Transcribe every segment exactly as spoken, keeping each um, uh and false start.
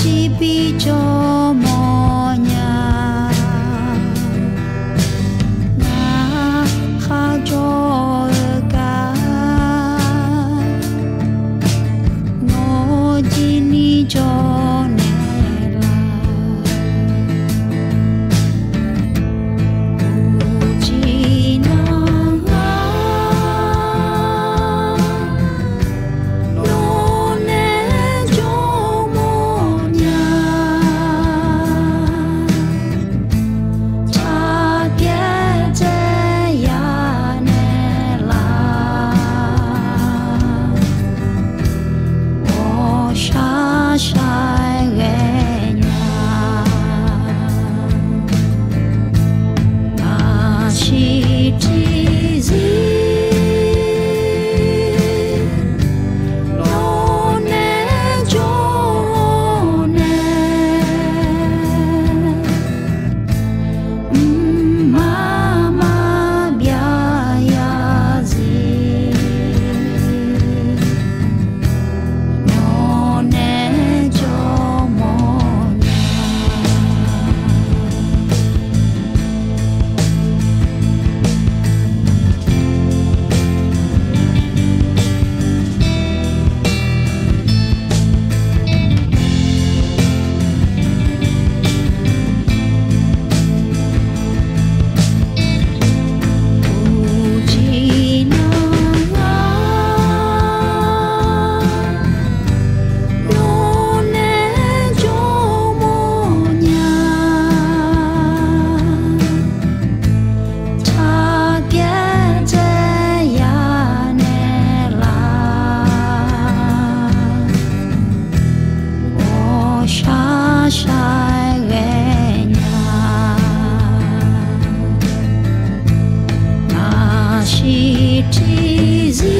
Tiqbi jawr mawrnya, ngar kharjawr-eu gar, nawr jirni jawr naeqlaf. Uqcif nar ngar nawq nae jawr mawrnya, tsaqpyaer dzae ya naeqlaf. Ghawqshaq shaq-aer ghaenya, naqsiq tiqzir nawq nae jawr nae, mqmaq maqbyav ya zir, nawq nae jawr mawrnya. Uqcif nar ngar nawq nae jawr mawrnya, tsaqpyaer dzae ya naeqlaf. Ghawqshaq shaq-aer ghaenya, naqsiq tiqzir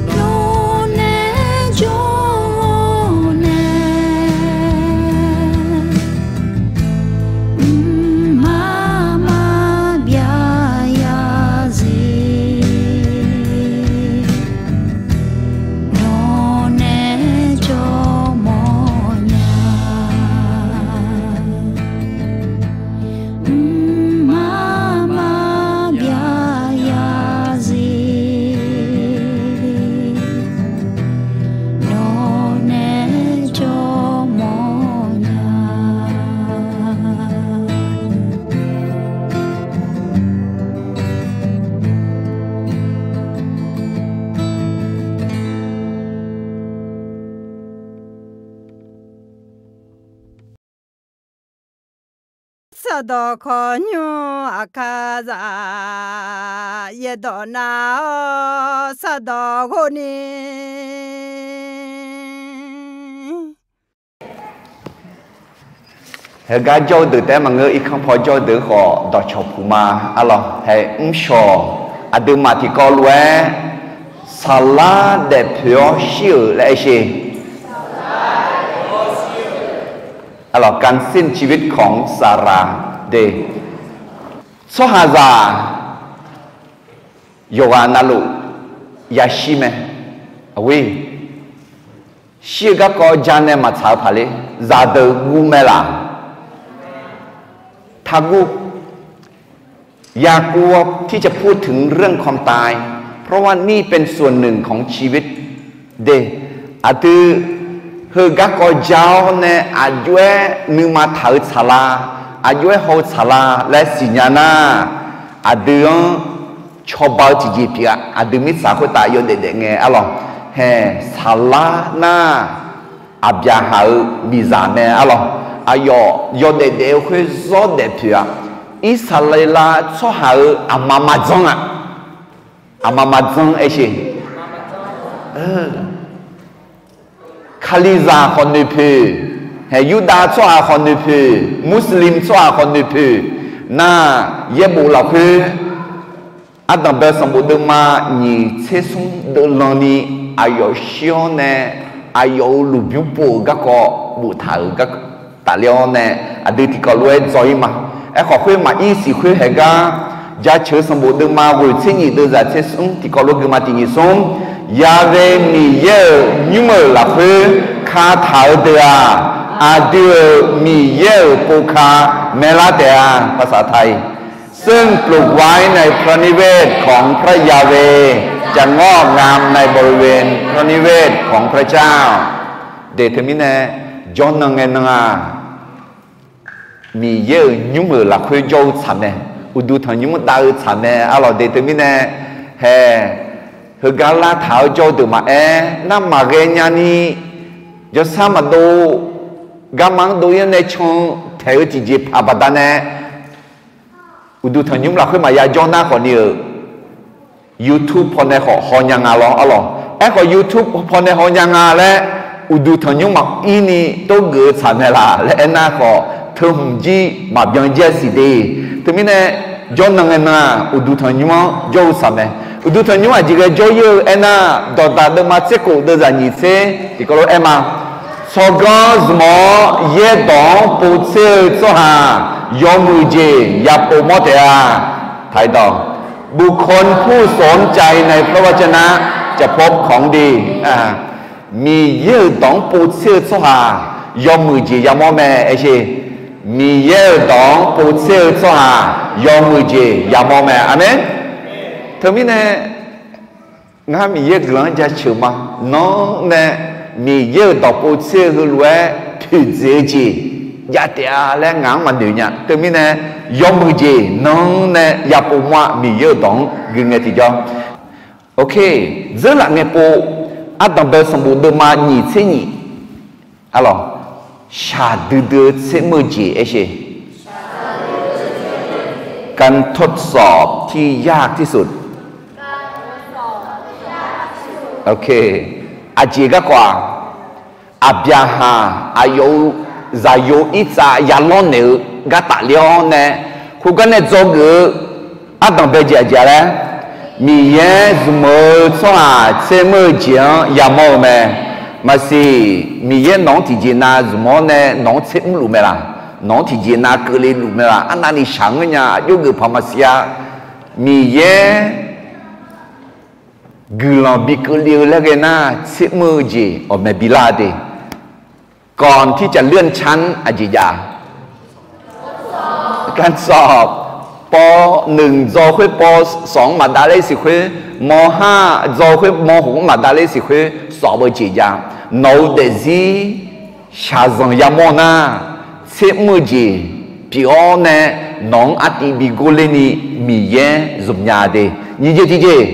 nawq nae jawr nae, mqmaq maqbyav ya zir, nawq nae jawr mawrnya. Mqmaq maqbyav ya zir, nawq nae jawr mawrnya. Sardawq khawqnymr aqkar zaf, yaerdawq nav-awr sardawq ghov ni. Heugar jawr-eu deuq taef-aer maqngeur, irkanr paw jawr-eu deuq khawf dawqcawq puq ma. Arlawq, hae mrshawq aqduimaf tiqkawv lof-aer saqlar daefpoeq-awr shir-euq laer aer sher. Arlawq, การสิ้นชีวิตของซาราห์ de, tsawrhaqzaq yawqghaq navluf yashir mae. Aqghoer, shir-eu garkawv ja nae maqtsaq-eu paqler, zaqdeuq guv mae laf. Taqguv. อยากกลัวที่จะพูดถึงเรื่องความตาย เพราะว่านี่เป็นส่วนหนึ่งของชีวิต de, aqdui heu garkawv ja-awr nae aqjox-aer nuima taq-eu tsaqlar, aqjox-aer haw-eu tsaqlar laer siqnya nar, aqdui-anr cawba-eu tiqjeq pyeuf-a. Aqdui mirtsaq khoertav yawdaef daef ngae arlawq, hae saqlar nar, aqbyaqhaq-euq miqzaq mae arlawq. Aqyawf yawdaef daef-eu khoer zawr daef poeq-a. Irsaqleqlav tsawrhaq-euq aqma maqdzanr-a. Aqma maqdzanr aer sher. Kalizaq khawf noeqpoeq, hae Yurdav tsawrhaq khawf noeqpoeq, Muslim tsawrhaq khawf noeqpoeq nar, yaerbof lafkhoer ardanqbae sanqbof deuvma nyiq tser smr deuvlanni aqyawf shir-awr nae, aqyawf-euq lmqbymr pov-euq garkawv boftaq-euq gar tafler-awr nae, aqdui tiqkawv lof-aer dzaw-ir ma. Aerkhawf khoer maqir siq khoer haegar Jaceuq sanqbof deuvma ghoeq tser nyif deuvzaq tser smr tiqkawv lof guima tiq nyif smr. Ya've Miqyaer-euq nymr-euq lafkhoer kataq-eu deuq-aq, aqdui-euq Miqyaer-euq povka maelar taef-a. ภาษาไทย ซึ่งปลูกไว้ในพระนิเวศของพระเยาเวห์จะงอกงามในบริเวณพระนิเวศของพระเจ้า Deuq teumirnae, jawrnan ngae nan-aq, Miqyaer-euq nymr-euq lafkhoer jawr-eu tsaq mae. Uqduq tanqnymr dav-eu tsaq mae. Arlawq, deuq teumirnae, hae, heugar lavtaq-awr jawr-eu deuq maqaer, nar maqghae nyani, jawrsar maqdov, garma-anr dov-ir-anr nae can-eu taeq-eu tiqjeqpaq baqdanae, uqduq tanqnymr lafkhoer maqya jawr nar khawfni-euq, YouTube pawnae khawf hawnya nga lawr. Arlawq, aerkhawf YouTube pawnae hawnya nga laer, uqduq tanqnymr maqir ni tov geuf-eu tsaq mae laq laer aernar khawf, teuhmq jir maqbyan jir-a siq de. Teumirnae, jawrnan ngae nan-aq, uqduq tanqnymr-anr jawr-eu tsaq mae. Uqduq tanqnymr aqjeq ghae jawr-ir-eu aernar, Dawqdaq deuvma tser khof deuvzaq nyiq tser tiqkawv lof-aer ma. Tsawrganr zmq-awr yaerdawq-anr povtser-eu tsawrhaq yawmuiq jeq yapov mawr taef-a. ไทย ดอก บุคคลผู้สนใจในพระวจนะจะพบของดี Miqyaer-euq dawq-anr povtser-eu tsawrhaq yawmuiq jeq yamawr mae. Aershe, Miqyaer-euq dawq-anr povtser-eu tsawrhaq yawmuiq jeq yamawr mae. Aqmeq. Teumirnae, ngar Miqyaer guiqlanq-anr jaceuq ma. Nanr nae Miqyaer-euq dawq povtser-eu heulof-aer toeqdzaeq-eu jeq jav taef-a laer ngaq-anr maqnoeq nya. Teumirnae, yawmuiq jeq nanr nae yapov mawr-a. Miqyaer-euq dawq-anr gui ngae tiqjawr. Ok, dzeurlaf ngae pov, ardanqbae sanqbof deuvma nyiq tser nyiq. Arlawq, shaqdui dui-eu tser mr-eu jeq aershe, การทดสอบที่ยากที่สุด Ok, aqjeq garkawv-aq, Aqbyaqhaq aqyawf-euq zaqyo irtsav yalawr naeq-eu gar tafler-awr nae, khoergar nae dzawgeuf-eu ardanqbae jeq aqjeq-a laer, Miqyaer zmq-eu tsawrhaq tser mr-eu jeq-anr yamawr-eu mae. Maqsiq, Miqyaer nawq-anr tiqjeq nav zmq-awr nae nawq-anr tser mrluf mae laq? Nawq-anr tiqjeq nav keuvle luf mae laq? Arnavni shaq ngeur nya, aqjox geuf paq maqsiq-a. Miqyaer guiqlanq bi keuvle-eu laer ghae nar, tser mr-eu jeq awqmae bilar-a de. ก่อนที่จะเลื่อนชั้น aqjeq jav การสอบ ป.หนึ่ง dzaw khoer ป.สอง maqdav ler siq khoer, ม.ห้า dzaw khoer ม.หก maqdav ler siq khoer สอบ-eu jeq jav. Nawq-euq daefzir shaqzanq yamawr nar, tser mr-eu jeq pyeuf-awr nae nawq-anr artiv bi gorler ni Miqyaer zmq nya de. Nyiq jeq tiqjeq,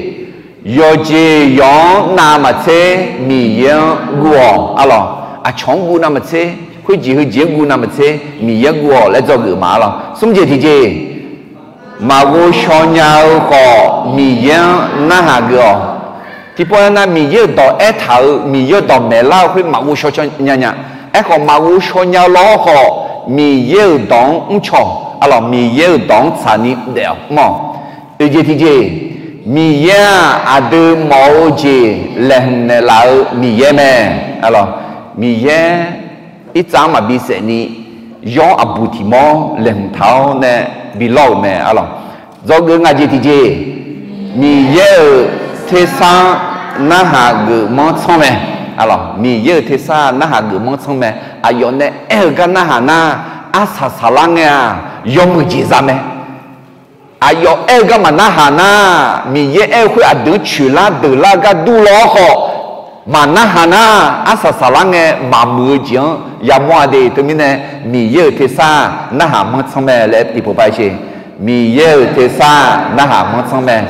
yawqjeq yawq-anr navmaqtser Miqyaer-anr guv-awq. Arlawq, aqcawq-anr guv navmaqtser, khoerjeq heujeq-anr guv navmaqtser Miqyaer-anr guv-awq laer dzawgeuf ma. Arlawq, smr jeq tiqjeq, maqghov shaw nya-eu khawf Miqyaer-anr narhaq geuf-awq. Tiqpov-aer nar, Miqyaer-euq dawq aertaq-euq, Miqyaer-euq dawq maeqlar-eu khoer maqghov shaw nya nya. Aerkhawf, maqghov shaw nya-eu lawr khawf, Miqyaer-euq dawq-anr mrcaw-awq. Arlawq, Miqyaer-euq dawq-anr tsaqni daef-awq mr-awq. Oeq jeq tiqjeq, Miqyaer-aq, aqdui mawf-eu jeq laeqhmq naeqlaf-eu Miqyaer mae. Arlawq, Miqyaer irtsav-anr maqbi saef ni, yawr aqbuq tiq mawr laeqhmq taq-awr nae bi lawr-euq mae. Arlawq, dzawgeuf ngaq jeq tiqjeq, Miqyaer-euq tersar-anr narhaq geuf manr tsanr mae. Arlawq, Miqyaer-euq tersar narhaq geuf manr tsanr mae. Aqyawf nae aer-eu gar narhaq nar, arsaq saqlar ngae-aq, yawmuiq jeq za mae. Aqyawf aer-eu gar maqnarhaq nar, Miqyaer aer-eu khoer aqdui-anr coeqlar deuqlar-eu gar dur law-awr khawf, maqnarhaq nar, arsaq saqlar ngae maqmuiq-eu jeq-anr yamawr-a de. Teumirnae, Miqyaer-euq tersar narhaq manr tsanr mae laer tiqpov pav sher. Miqyaer-euq tersar narhaq manr tsanr mae.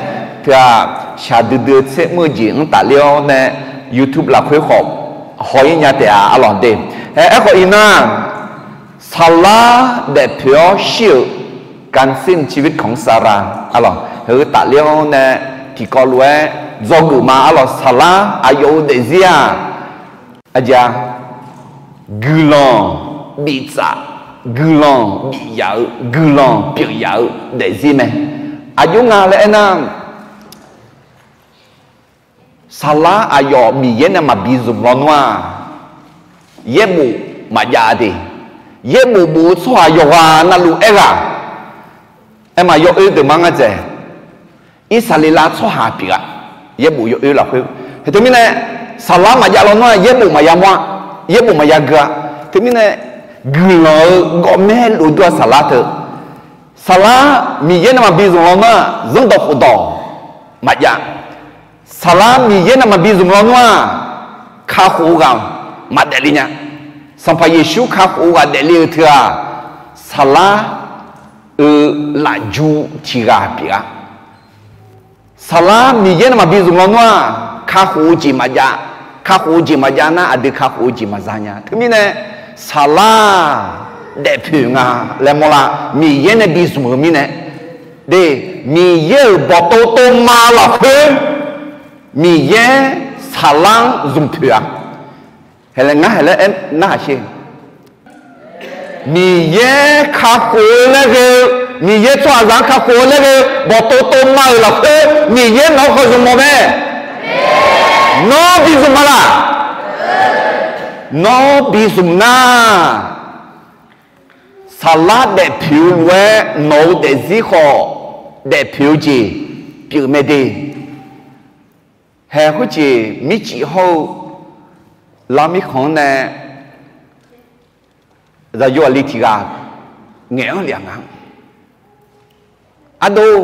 Teu-aq, shaqdui dui-eu tser mr-eu jeq-anr tafler-awr nae, YouTube lafkhoer khawf haw-ir nya taef-a. Arlawq de, aerkhawf iqnan saqlar daefpoeq-awr shir-euq การสิ้นชีวิตของซารา arlawq, heu tafler-awr nae tiqkawv lof-aer dzawgeuf ma. Arlawq, saqlar aqyawf-euq daefzir-aq, aqjeq-a, guiqlanq biftsaf, guiqlanq bif yaf-eu, guiqlanq pyeuf yaf-eu daefzir mae. Aqjox nga laer aernar, saqlar aqyawf Miqyaer nae maqbi zmq lawnmr-aq, yaerbof maqjav de. Yaerbof bof-eu tsawrhaq yawqghaq navluf aerghaq, aerma yawoer deuq ma ngar dzaeq. Irsaqleqlav tsawrhaq pyeuf-a. Yaerbof yawoer lafkhoer, teumirnae, saqlar maqjav lawnmr-aq, yaerbof maqya mawr-a, yaerbof maqya gui-a. Teumirnae, guiqlanq-eu gawqmae lof dur-a saqlar teu. Saqlar Miqyaer nae maqbi zmq lawnmr-aq, zanrdawq khofdawq maqjav. Saqlar Miqyaer nae maqbi zmq lawnmr-aq, kakhof-eu ghaq maqdaef le nya. Sanqpaq Yeqsur kakhof-eu ghaq daefle-eu teu-aq, saqlar-eu lafju tiq ghaq pyeuf-a. Saqlar Miqyaer nae maqbi zmq lawnmr-aq, kakhof-eu jeq maqjav. Kakhof-eu jeq maqjav nar, aqdui kakhof-eu jeq maqza nya. Teumirnae, saqlar daefpoeq nga laer mawrlar, Miqyaer nae bi zmq-eu mirnae. De, Miqyaer-euq bawqtov tov ma lafkhoer, Miqyaer saqlar-anr zmq poeq-a. Haeq laer ngar haeq laer aer narhaq sher. Miqyaer kakhof-eu laer ghae-eu, Miqyaer tsawrhaqzaq-anr kakhof-eu laer ghae-eu bawqtov tov ma-euq lafkhoer, Miqyaer nawq-anr khawf zmq mawf mae. Nawr bi zmq ma laq? Nawr bi zmq nar, saqlar daefpoeq-eu lof-aer nawq-eu daefzir khawf daefpoeq-eu jeq pyeuf mae de. Haeq khoerjeq mircif hawr-eu lar mirkhanq-anr nae zaqyo aqli tiq ghaq ngaeq-anr lef-a nga. Ardov,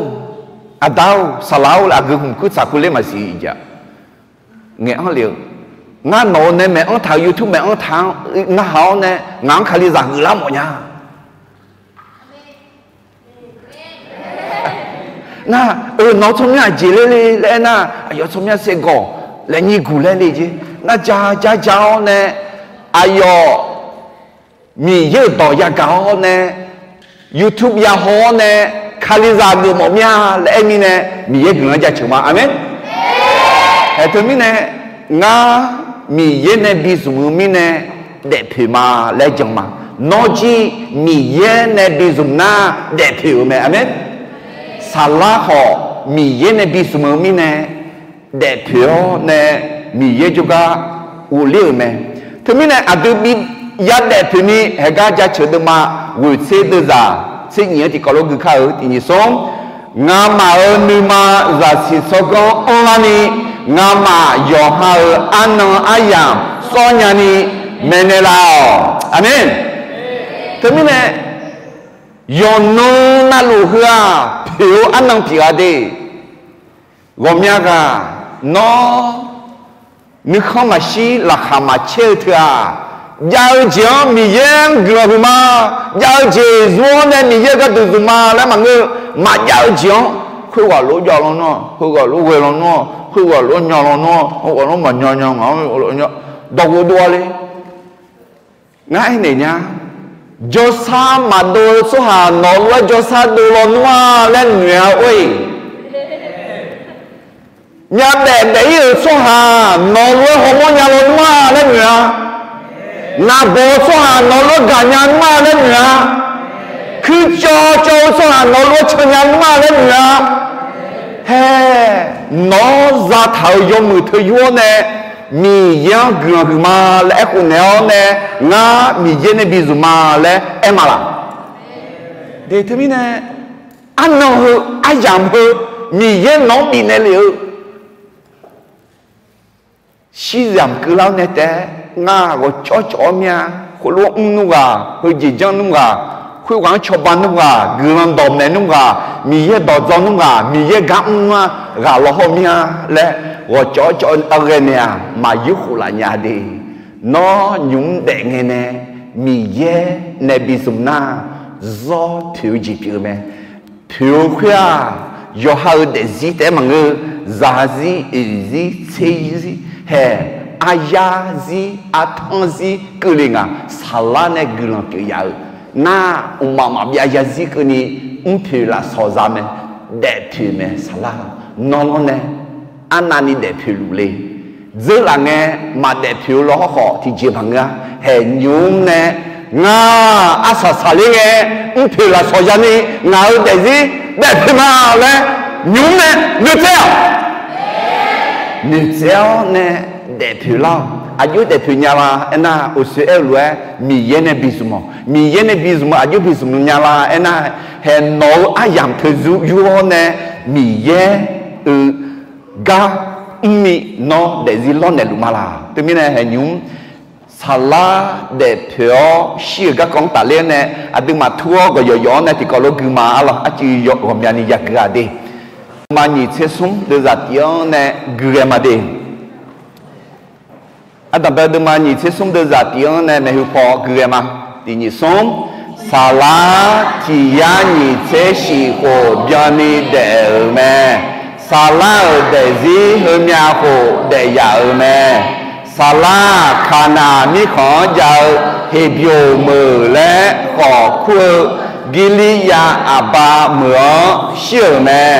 aqda-or, saqlaq-or laer aqgeu hmq kuir tsaq kuir ler maqsiq jav. Ngaeq-anr lef-eu, ngar nawq-eu nae maeq-anr taq-eu YouTube maeq-anr taq-anr narhaq-awr nae ngaq-anr Kalizaq geuflar mawf nya. Nar, eu, nawq-eu tsawrmyanr aqjeq ler le laer aernar, aqyawf tsawrmyanr saevgawq laer nyir guq laer le jeq. Nar ja ja ja-awr nae, aqyawf Miqyaer-euq dawq yagaq-awr nae, YouTube yahaw-awr nae, Kalizaq geufmawf mir-a laer aer mirnae, Miqyaer guiqlanq-anr jaceuq ma. Aqmeq. Haeq teumirnae, ngar Miqyaer nae bi zmq-eu mirnae daefpoeq ma laer jan ma. Nawr jir Miqyaer nae bi zmq nar daefpoeq-eu mae. Aqmeq. Saqlar khawf Miqyaer nae bi zmq-eu mirnae daefpoeq-awr nae Miqyaer jawrgar ghofler-euq mae. Teumirnae aqdui bi ya daefpoeq ni haeqgar jaceuq deuvma ghoeq tser deuvzaq tser nyiq-anr tiqkawv lof gui kar-eu tiq nyiq smr. Ngamaf-euq nuima zaqsiq tsawrganr anrlar ni, ngamaf yawqha-euq arnan aryamq sawr nya ni maeqnaeq laf-awq. Aqmeq. Teumirnae, yawqnan navluf heu-aq poeq-eu arnan pyeuf-a de. Ghawqmya ghaq, nawr nuikhanr maqshir laqkhaq maqcaer-eu teu-aq, jav-eu jeq-anr Miqyaer-anr guiqlanq huiqma. Jav-eu jeq zmq-awr nae Miqyaer-eu gharduq zmq ma laer maqngeur. Maqjav-eu jeq-anr khoerghaq lof jav lawnmr-aq, khoerghaq lof ghae lawnmr-aq, khoerghaq lof nya lawnmr-aq, khoerghaq lof maqnya nya ngaq-anr dawq ghovdov-a le. Ngar aernaeq nya, jawrsar maqdov-eu tsawrhaq nawq lof-aer jawrsar dov lawnmr-a laer noeq-a or-iq. Myavbaef daef-ir-euq tsawrhaq nawq lof-aer hawmawr nya lawnmr-a laer noeq-a. Naqbawq-eu tsawrhaq nawq lof-aer gaqnya nmr-a laer noeq-a. Kuircawv cawv-eu tsawrhaq nawq lof-aer cannya nmr-a laer noeq-a. Hae, nawq zataq-euq yawmuiq teu yur-awr nae Miqyaer-anr guiqlanq huiqma laer aerkhof naeq-awr nae, ngar Miqyaer nae bi zmq ma laer aer ma laq? De teumirnae, arnan heu, aryamq heu, Miqyaer nawq-anr bifnaeq lef-eu shirzamq keuvlar-awr nae taef-aer, ngar ghawqcawv cawv-awr mir-a. Khoerlof-aer mr nmr ghaq, heujeq janr nmr ghaq, khoerghaq-anr cawba nmr ghaq, guiqlanq dawqmaeq nmr ghaq, Miqyaer dawqdzawr nmr ghaq, Miqyaer gar mr nmr-a, ghaq lawhawr mir-a laer ghawqcawv cawv-awr ghae naeq-aq, maqyur khof laf nya de. Nawr nymq mr daef ngae nae Miqyaer nae bi zmq nar, zawr poeq-eu jeq pyeuf-eu mae. Poeq-eu khoer-aq, yawqha-euq daefzir taef-aer maqngeur, zarzir, oeqzir, tserzir, hae, aryarzir, artanrzir keuvle nga. Saqlar nae guiqlanq pyeuf yaf-euq nar, mqmaq maqbyav zarzir keuvni mrpoeq lafsawq za mae. Daefpoeq mae saqlar-eu. Nawr lawr nae arnavni daefpoeq luf le. Dzeurlaf ngae maqdaef poeq-eu lawhawr khawf tiqjeq maqngeur-a. Hae nymq mr nae, ngar arsaq saqler ngae mrpoeq lafsawq yani ngaq-euq daefzir daefpoeq ma laer nymq mr nae noeqtsaev-awq. Noeqtsaev-awr nae daefpoeq lar-awq. Aqjox daefpoeq nya la aernar, uqshoe aer-eu lof-aer Miqyaer nae bi zmq-awq. Miqyaer nae bi zmq-eu aqjox bi zmq nya la aernar, hae nawq-eu aryamq teu yur-awr nae Miqyaer teugar mrni nawr daefzir lawrnaeq luf ma laq? Teumirnae haeqnymr saqlar daefpoeq-awr shir-euq garkawv-anr tafler-awr nae aqduimaf tur-awr gawqyawq yawf-anr nae tiqkawv lof gui ma arlawr. Arcuiv ghawqmyani yagui-a de. Deuvma nyiq tser smr deuvzaq tif-anr nae gui ghae ma de. Ardanqbae deuvma nyiq tser smr deuvzaq tif-anr nae maeqhu paw gui ghae ma. Tiq nyiq smr. Saqlar tiq yar nyiq tser shif khof byanni daef-euq mae. Saqlar-euq daefzir heumyav khof daef yaf-euq mae. Saqlar-aq, Kaqnaq mirkhanq-anr jav-eu Heqbyoq meuq laer khawf kur-eu Girliryav aqba meuq-anr shir-euq mae.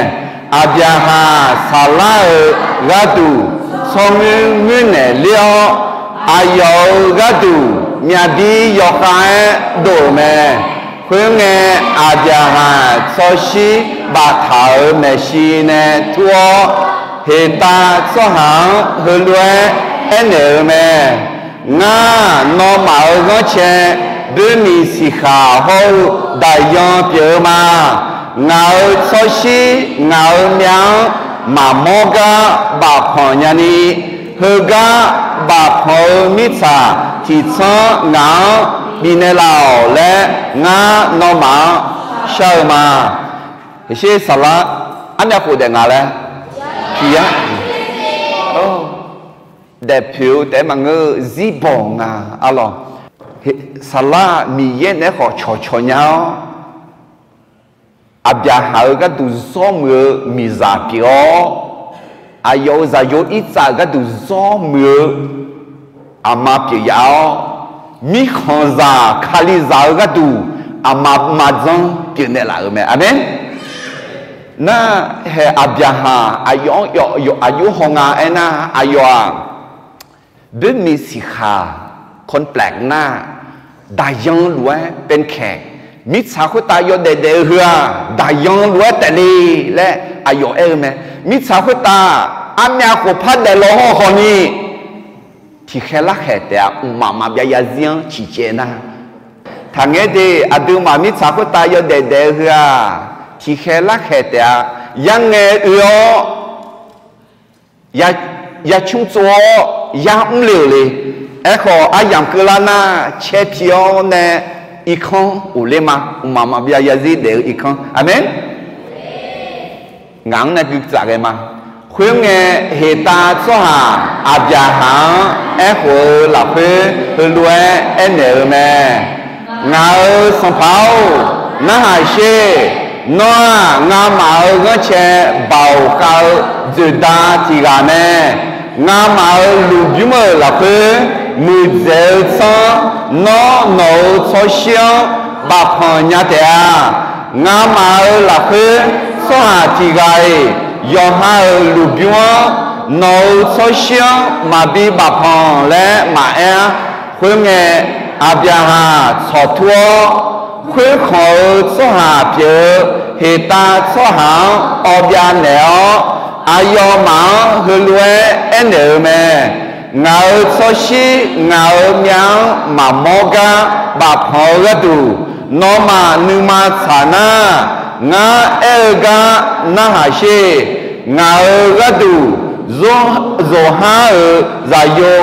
Aqbyaqhaq saqlar-euq gharduq tsawrngoer ngoernaeq ler-awr, aqyawf-euq gharduq myavbir yawkhav-aer dov-euq mae. Khoerngae, Aqbyaqhaq tsawrshir baftaq-euq maeqshi nae tur-awr, heqtav tsawrhaq-anr heulof-aer aernaeq-euq mae. Ngar nawmaf-euq ghanrcae boermiq siqkhaq hawr-eu daqyan pyeuf-eu ma. Ngaq-euq tsawrshir ngaq-euq myav-anr maqmawr gar bafpanq nyani, heugar bafpanq-eu mirtsaq tiqtsanr ngaq-anr bifnaeq laf-awq laer ngar nawmaf-anr shar-eu ma. Heqsher saqlar armyav khof daef nga laer, tiq yar daefpoeq-eu taef-aer maqngeur-eu zirbawq nga arlawq. Saqlar Miqyaer naeq-aer khawf cawqcawq nya-awr, Aqbyaqhaq-euq gharduq zawr muiq-eu miqzaq pyeuf-awr, aqyawf-euq zaqyo Irtsav-euq gharduq zawr muiq-eu aqma pyeuf yaf-awr, mirkhanqzaq Kalizaq-euq gharduq aqma maqdzanr pyeufnaeq laf-euq mae. Aqmeq. Nar hae Aqbyaqhaq aqyawf-anr yawf aqjox haw nga aernar, aqyawf-aq boermiq siqkhaq complex nar, daqyan lof-aer เป็นแขก, mirtsaq khoertav yawdaef daef-eu heu-aq daqyan lof-aer taef le laer aqyawf aer-eu mae. Mirtsaq khoertav armyav khof par daef law hawr hawni, tiqkhaer larkhaeq taef-a. Mqmaq maqbyav zarzir-anr ciqcaev nar, taqngaer de. Aqduimaf mirtsaq khoertav yawdaef daef-eu heu-aq, tiqkhaer larkhaeq taef-a. Yarngae oe-awr, ya, ya cmr tsov-awr yar mr le-euq le. Aerkhawf aryamq keuvlar nar caer pi-awr nae irkanr ghofler ma. Mqmaq maqbyav zarzir daef-eu irkanr. Aqmeq. Ngaq-anr nae guitsaf ghae ma. Khoerngae, heqtav tsawrhaq Aqbyaqhaq-anr aerkhof-eu lafkhoer heulof-aer aernaeq-eu mae. Ngaq-euq sanqpaq-or, narhaq sher. Nawr-aq, ngamaf-euq ghanrcae baoq khav-eu dzoeqda tiq ghaq mae. Ngamaf-euq lmqbymr-euq lafkhoer muiqdzaeq-eu tsanr, nawr nawq-euq tsawrshir-anr bafpanq nya taef-a. Ngamaf-euq lafkhoer tsawrhaq tiq ghaq-iq yawqha-euq lmqbymr-anr nawq-euq tsawrshir-anr maqbi bafpanq laer maqaer-ar. Khoerngae, Aqbyaqhaq tsawqtur-awr, khoerkhanq-euq tsawrhaq pyeuf-eu heqtav tsawrhaq-anr awbyav naeq-awr, aqyawfmaf-anr heulof-aer aernaeq-eu mae. Ngaq-euq tsawrshir ngaq-euq myav-anr maqmawr gar bafpanq-eu gharduq, nawmaf nuima tsaq nar, ngar aer-eu gar narhaq sher. Ngaq-euq gharduq zor, zoqhar-euq zaqyo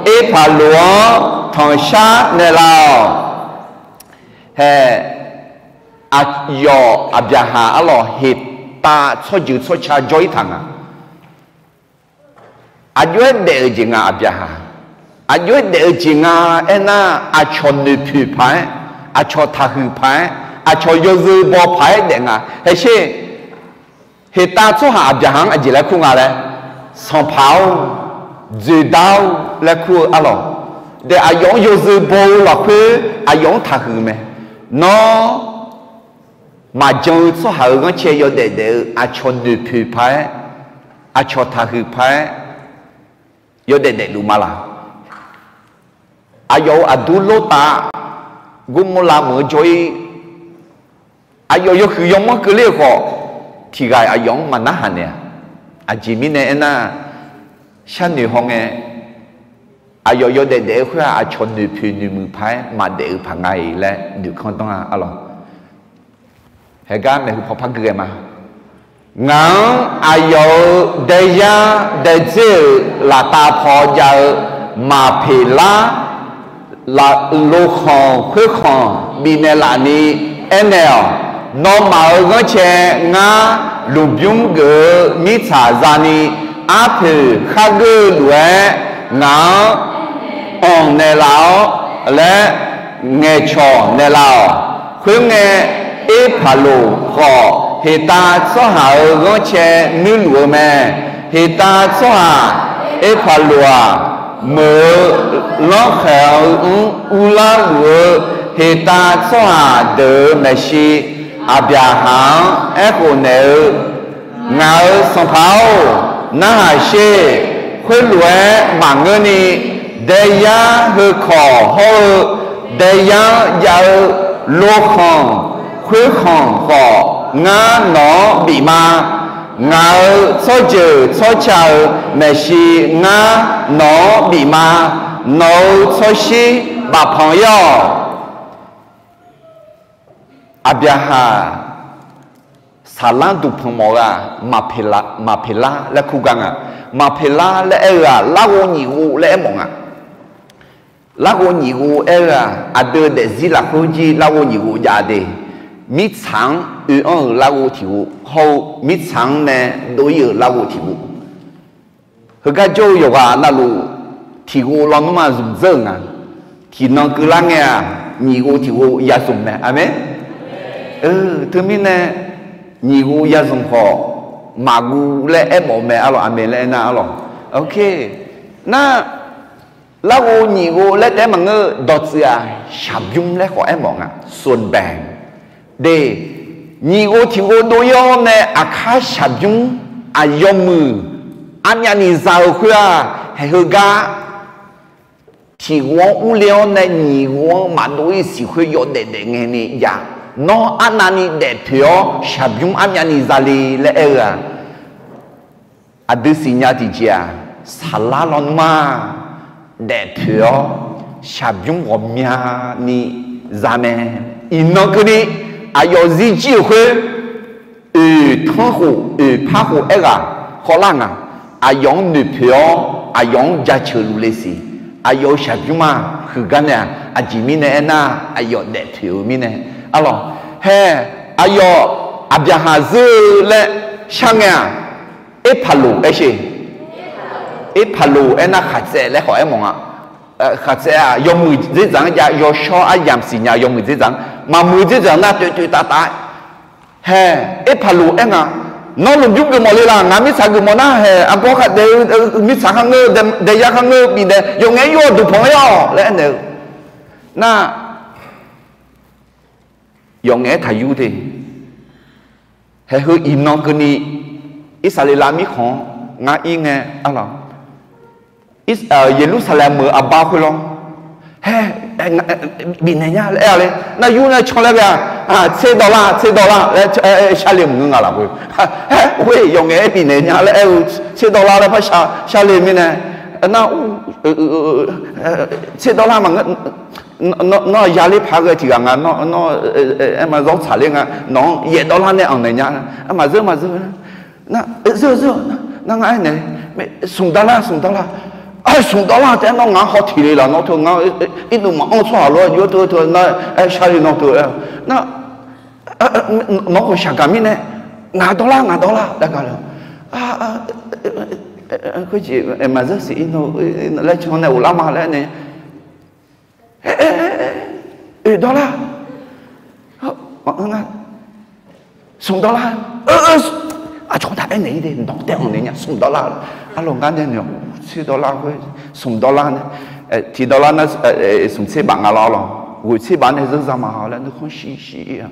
Erpaqloq-anr tanqshar naeqlaf-awq. Hae, aqyawf Aqbyaqhaq arlawq heqtav tsawrjeuq tsawrca jawr-ir taq nga. Aqjox-aer daef-euq jeq nga Aqbyaqhaq. Aqjox-aer daef-eu jeq nga aernar, aqcawq noeqpoeq paq-aer, aqcawq taqhuiq paq-aer, aqcawq yawzeu baw paq-aer daef nga. Haesher, heqtav tsawrhaq Aqbyaqhaq-anr aqjeq laer kur nga laer, sanqpaq-or, dzoeqdar-or laer kur-eu arlawq. Daef aqyawf-anr yawzeu baw-eu lafkhoer aqyawf-anr taqhuiq mae. Nawr maqjan-eu tsawrhaq-euq ghanrcae yawdaef daef-eu aqcawq noeqpoeq paq-aer, aqcawq taqhuiq paq-aer yawdaef daefluf ma laq? Aqyawf-euq aqdur Lortav, Gormorlav meuq-eu jawr-ir, aqyawf yawhuiq yawmanr keuvler-eu khawf, tiq ghaq-iq aqyawf-anr maqnarhaq naeq-a. Aqjeq mirnae aernar, sharnoeq hawngae, aqyawf yawdaef daef-eu khoer-aq, aqcawq noeqpoeq noeqmuiq paq-aer maqdaef-eu paq nga-iq laer noeqkanr danr-a arlawq. Haegar maeqhu paw par gui ghae ma. Ngaq-anr aqyawf-euq daeyar daedzer-euq laftav paw jav-eu Maqpeqlar, lofkhanq khoerkhanq bifnaeq laf ni aernaeq-awq. Nawmaf-euq ghanrcae ngar lmqbymr geuf-eu mirtsaq zani arpoeq khargeur-eu lof-aer ngaq-anr anq naeqlaf-awr laer ngaeqcawq naeqlaf-awq. Khoerngae, Erpaqloq khawf Heqtav tsawrhaq-euq ghanrcae nuirluf-eu mae. Heqtav tsawrhaq Erpaqloq-aq, meuq-eu lanrkhaeq-eu mr urlar luf-eu Heqtav tsawrhaq deuq-euq maeqshi Aqbyaqhaq-anr aerkhof naeq-eu, Ngaq-euq sanqpaq-or, narhaq sher. Khoerlof-aer maqngeurni, daeyar heukawq hawr-eu daeyar-anr jav-eu lofkhanq khoerkhanq khawf ngar nawq-anr bif ma. Ngaq-euq tsawrjeuq tsawrca-euq maeqshi ngar nawq-anr bif ma. Nawq-euq tsawrshir bafpanq ir-awq. Aqbyaqhaq saqlanr duqpanq mawf-eu-aq, Maqpeqlar laer kur gar nga. Maqpeqlar laer aer-eu-aq, larghov nyiq ghov laer aermawf nga. Larghov nyiq ghov aer-eu-aq, aqdui daefzir lafkhoer jir larghov nyiq ghov jav de. Mirtsaq-anr oe-anr-euq larghov tiq ghov hawr-eu mirtsaq-anr nae dov ir-euq larghov tiq ghov. Heugar jawr-eu yawqghaq navluf tiq ghov lawnmr-aq zmq dzeur-euq nga. Tiqnan keuvlar ngae-aq, nyiq ghov tiq ghov ya zmq mae. Aqmeq. Teumirnae, nyiq ghov ya zmq khawf, maqguv laer aermawf mae arlawq. Aqmeq laer aernar arlawq. Ok. Nar, larghov nyiq ghov laer taef-aer maqngeur, dawqtsuif-aq shaqbymr laer khawf aermawf nga. Sonbae de, nyiq ghov tiq ghov dov ir-awr nae aqkar shaqbymr aqyawf muiq armyavni za-eu khoer-aq, haeq heugar tiq ghov-anr urler-awr nae nyiq ghov-anr maqdov ir siq khoer yawdaef daef ngae ni jav. Nawr arnavni daefpoeq-awr shaqbymr armyavni zale laer aer-eu-aq, aqdui siqnya tiqjeq-aq, saqlar lawnmr-aq daefpoeq-awr shaqbymr ghawqmyani za mae. Iqnan keuvni aqyawf zirjir-euq khoer, oeq tanrkhof oeq parkhof aerghaq khawvlar nga. Aqyawf-anr noeqpoeq-awr aqyawf-anr jaceuq luf le siq. Aqyawf-euq shaqbymr-aq huiqgar nae-aq, aqjeq mirnae aernar, aqyawf daefpoeq-eu mirnae arlawq. Hae, aqyawf Aqbyaqhaq zeur-eu laer shar ngae-aq, Erpaqloq aer sher. Erpaqloq aernar khaqtsaev laer khawf aermawf nga. Khaqtsaev-aq yawmuiq dzerdzaq-anr jav, yawshawr aryamq siqnya yawmuiq dzerdzaq-anr, maqmuiq dzerdzaq nar toeq toeq taf taf. Hae, Erpaqloq aer nga, Nawr lmqbymr geufmawf le laf, ngaq mirtsaq geufmawf nar, hae, arbawr khardaef-eu mirtsaq kharngeur, daeyar kharngeur bifnaeq, yawf ngaef-aer yur-awq duqpanq ir-awq laer aernaeq-eu nar, yawf ngaef-aer taqyur te. Hae heu iqnan keuvni, Irsaqleqlav mirkhanq-anr ngar ir ngae arlawq, Yeqlursaqlaeq meuq aqbar khoerlawr, hae, bifnaeq nya laer aer-a le. Nar yur nae can laer ghae-a, tser dawrlar, tser dawrlar laer shar le maqngeur nga lafkhoer. Hae, khoer yawf ngaef-aer bifnaeq nya laer aer-eu, tser dawrlar laer par shar le mirnae, nar, tser dawrlar maqngeur, nawr yaler paq ghae tiq ghaq nga, nawr, nawr, aer ma zawr tsaqler nga, nawq-anr yaef dawrlar nae anqnaeq nya. Maqzeur maqzeur, nar, zeur zeur, nar ngar aernaeq, smq dawrlar smq dawrlar, smq dawrlar taef-aer nawr ngaq-anr haw tiq le laf, nawr teu ngar, irdov maqanr tsawrhaq lof-aer jov-aer teu teu nar, aer shar le nawr teu-aer, nar, nawq-anr khawf shaqgaq mirnae, ngaq dawrlar ngaq dawrlar laer gaq le. Khoerjeq maqzeur siq ir, laer can nae ghoflar ma laer nae, oe dawrlar, smq dawrlar, aqcawq taq aernaeq ir de, nawq taef anqnaeq nya, smq dawrlar. Arlawq ngar nae naeq-awq, tser dawrlar khoer, smq dawrlar nae, tiq dawrlar nar, smq tser baf nga lawr lawq, ghoeq tser baf nae zeur za ma laer nuikhanr shir shir-a.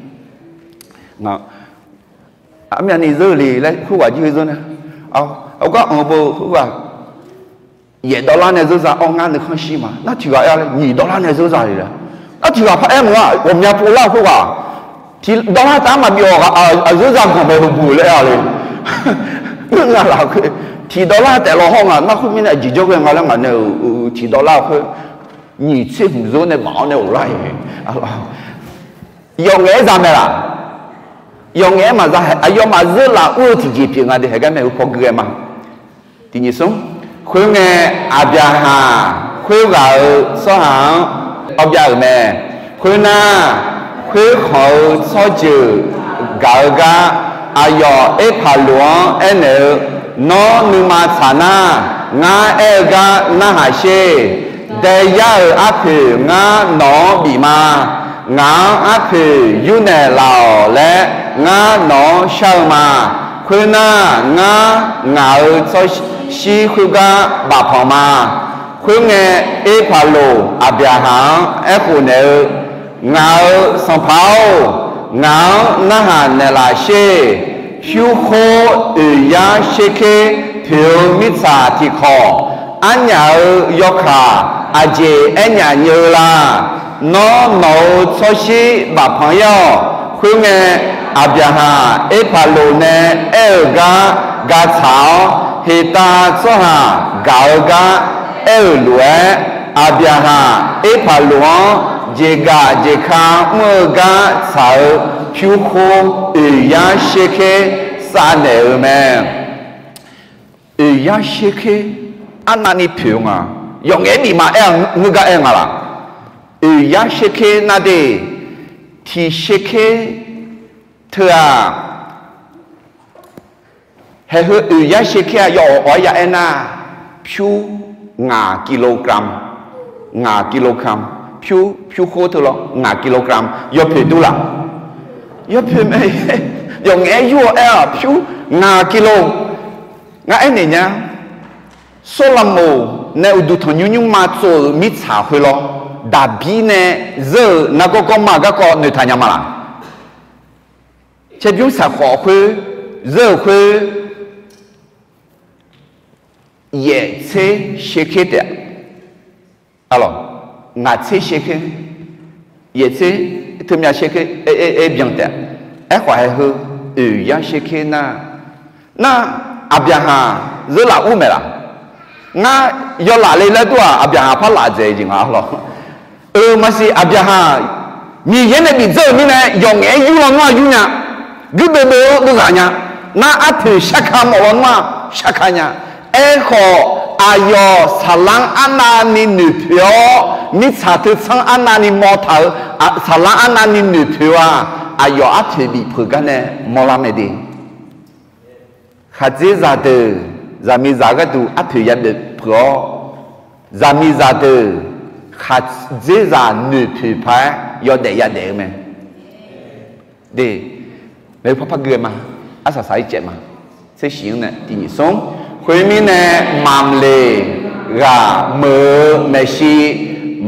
Armyavni zeur le laer khoerghaq jir heu zeur nae, aqgar anq-eu beu khoerghaq, yaef dawrlar nae zeur za-awr ngar nuikhanr shir ma. Nar tiq ghaq aer-a le, nyiq dawrlar nae zeur za le laer. Nar tiq ghaq par aer meuq-a, ghawqmya pov lar-eu khoerghaq, tiq dawrlar taf-anr maqbif-awq, aqzeur za ganq bae heu bu-eu laer aer-a le. Ngeur nga lafkhoer, tiq dawrlar taef law hawr nga, nar khoermirnae aqjeq jawrghae nga laer ngaq nae-euq tiq dawrlar khoer, nyiq tser hmq zeur nae baf-awr nae ghoflar-iq, yawf ngaef-aer za mae laf. yawf ngaef-aer maqza, aqyawfmaf zeur laf ur-eu tiqjeq pyeuf nga de. Haeqgar mae heu paw gui-aer ma. Tiqnyif smr. Khoerngae, Aqbyaqhaq khoerghaq-euq tsawrhaq-anr awbyav-euq mae. Khoernar, khoerkhanq-euq tsawrjeuq gaq-eu gar aqyawf Erpaqloq-anr aernaeq-eu, Nawr nuima tsaq nar, ngar aer-eu gar narhaq sher. Daeyar-euq arpoeq ngar nawq-anr bif ma. Ngaq-anr arpoeq yurnaeq laf-awq laer ngar nawq-anr shar-eu ma. Khoernar, ngar ngaq-euq tsawrshir khoergar bafpanq ma. Khoerngae, Erpaqloq Aqbyaqhaq-anr aerkhof naeq-eu, Ngaq-euq sanqpaq-or, ngaq-anr narhaq naeqlaf sher. Pyurkhor oeq yar sherker toeq-eu mirtsaq tiqkawq, arnyaf-euq yawkaq aqjeq aernyaf nyeuv-eu la? Nawr nawq-euq tsawrshir bafpanq ir-awq. Khoerngae, Aqbyaqhaq Erpaqloq nae aer-euq gar ga tsaq-awr, heqtav tsawrhaq gaq-eu gar aer-euq lof-aer, Aqbyaqhaq Erpaqloq-anr jeqgaf jeqka mr-eu gar tsaq-eu pyurkhor oeq yar sherker savnaeq-euq mae. Oeq yar sherker arnavni poeq-eu nga. Yawf ngaef-aer bif ma aer-a ngeur gar aer nga laq? Oeq yar sherker nar de, tiq sherker teu-aq, haeq heu oeq yar sherker-aq yawf awq-awq-aer ya aernar, pyur ngaq kilogram, ngaq kilogram, pyur pyurkhor teu lawr ngaq kilogram yawpoeq dur laq? Yawpoeq mae. Yawf ngaef-aer yur-awr aer-aq pyur ngaq kilo. Ngar aernaeq nya. Sawrlaqmoq nae uqduq tanqnymr nymrma tsov-euq mirtsaq khoer lawr, Daqbir nae zeur-euq nargawr gawrma garkawv noeqtaq nya ma laq? Caerbymr saqkhawf khoer zeur-euq khoer, yaeq tser sherker taef-a. Arlawq, ngaq tser sherker, yaeq tser teumyav sherker aer byan taef-a. Aerkhawf haeq heu oeq yar sherker nar, nar Aqbyaqhaq zeur laf ur maeq laq? Ngar yawlaf le laer dur-aq, Aqbyaqhaq par laf dzaeq jeq nga arlawq. Euq maqsiq Aqbyaqhaq Miqyaer nae bifdzeur-euq mirnae yawf ngaef-aer yur lawnmr-aq yur nya. Guirdeuv deuv-eu deuv ghaq nya. Nar arpoeq sharka mawf lawnmr-aq sharka nya. Aerkhawf, aqyawf saqlar-anr arnavni noeqpoeq-awr, mirtsaq teu tsanr arnavni mawr taq-eu, saqlar arnavni noeqpoeq-eu-aq, aqyawf arpoeq bif peuq gar nae mawrlar mae de. Khaqdzerzaq deuq, zaqmiqzaq gharduq arpoeq ya boeq peuq-awr, zaqmiqzaq deuq khaqdzerzaq noeqpoeq paq-aer yawdaef yadaef-eu mae. De, maeqhu par par gui-eu ma. Arsaq saq-ir caev ma. Tser shiq-anr nae tiq nyiq smr. Khoermirnae, Mamleq ghaq meuq-eu maeqshi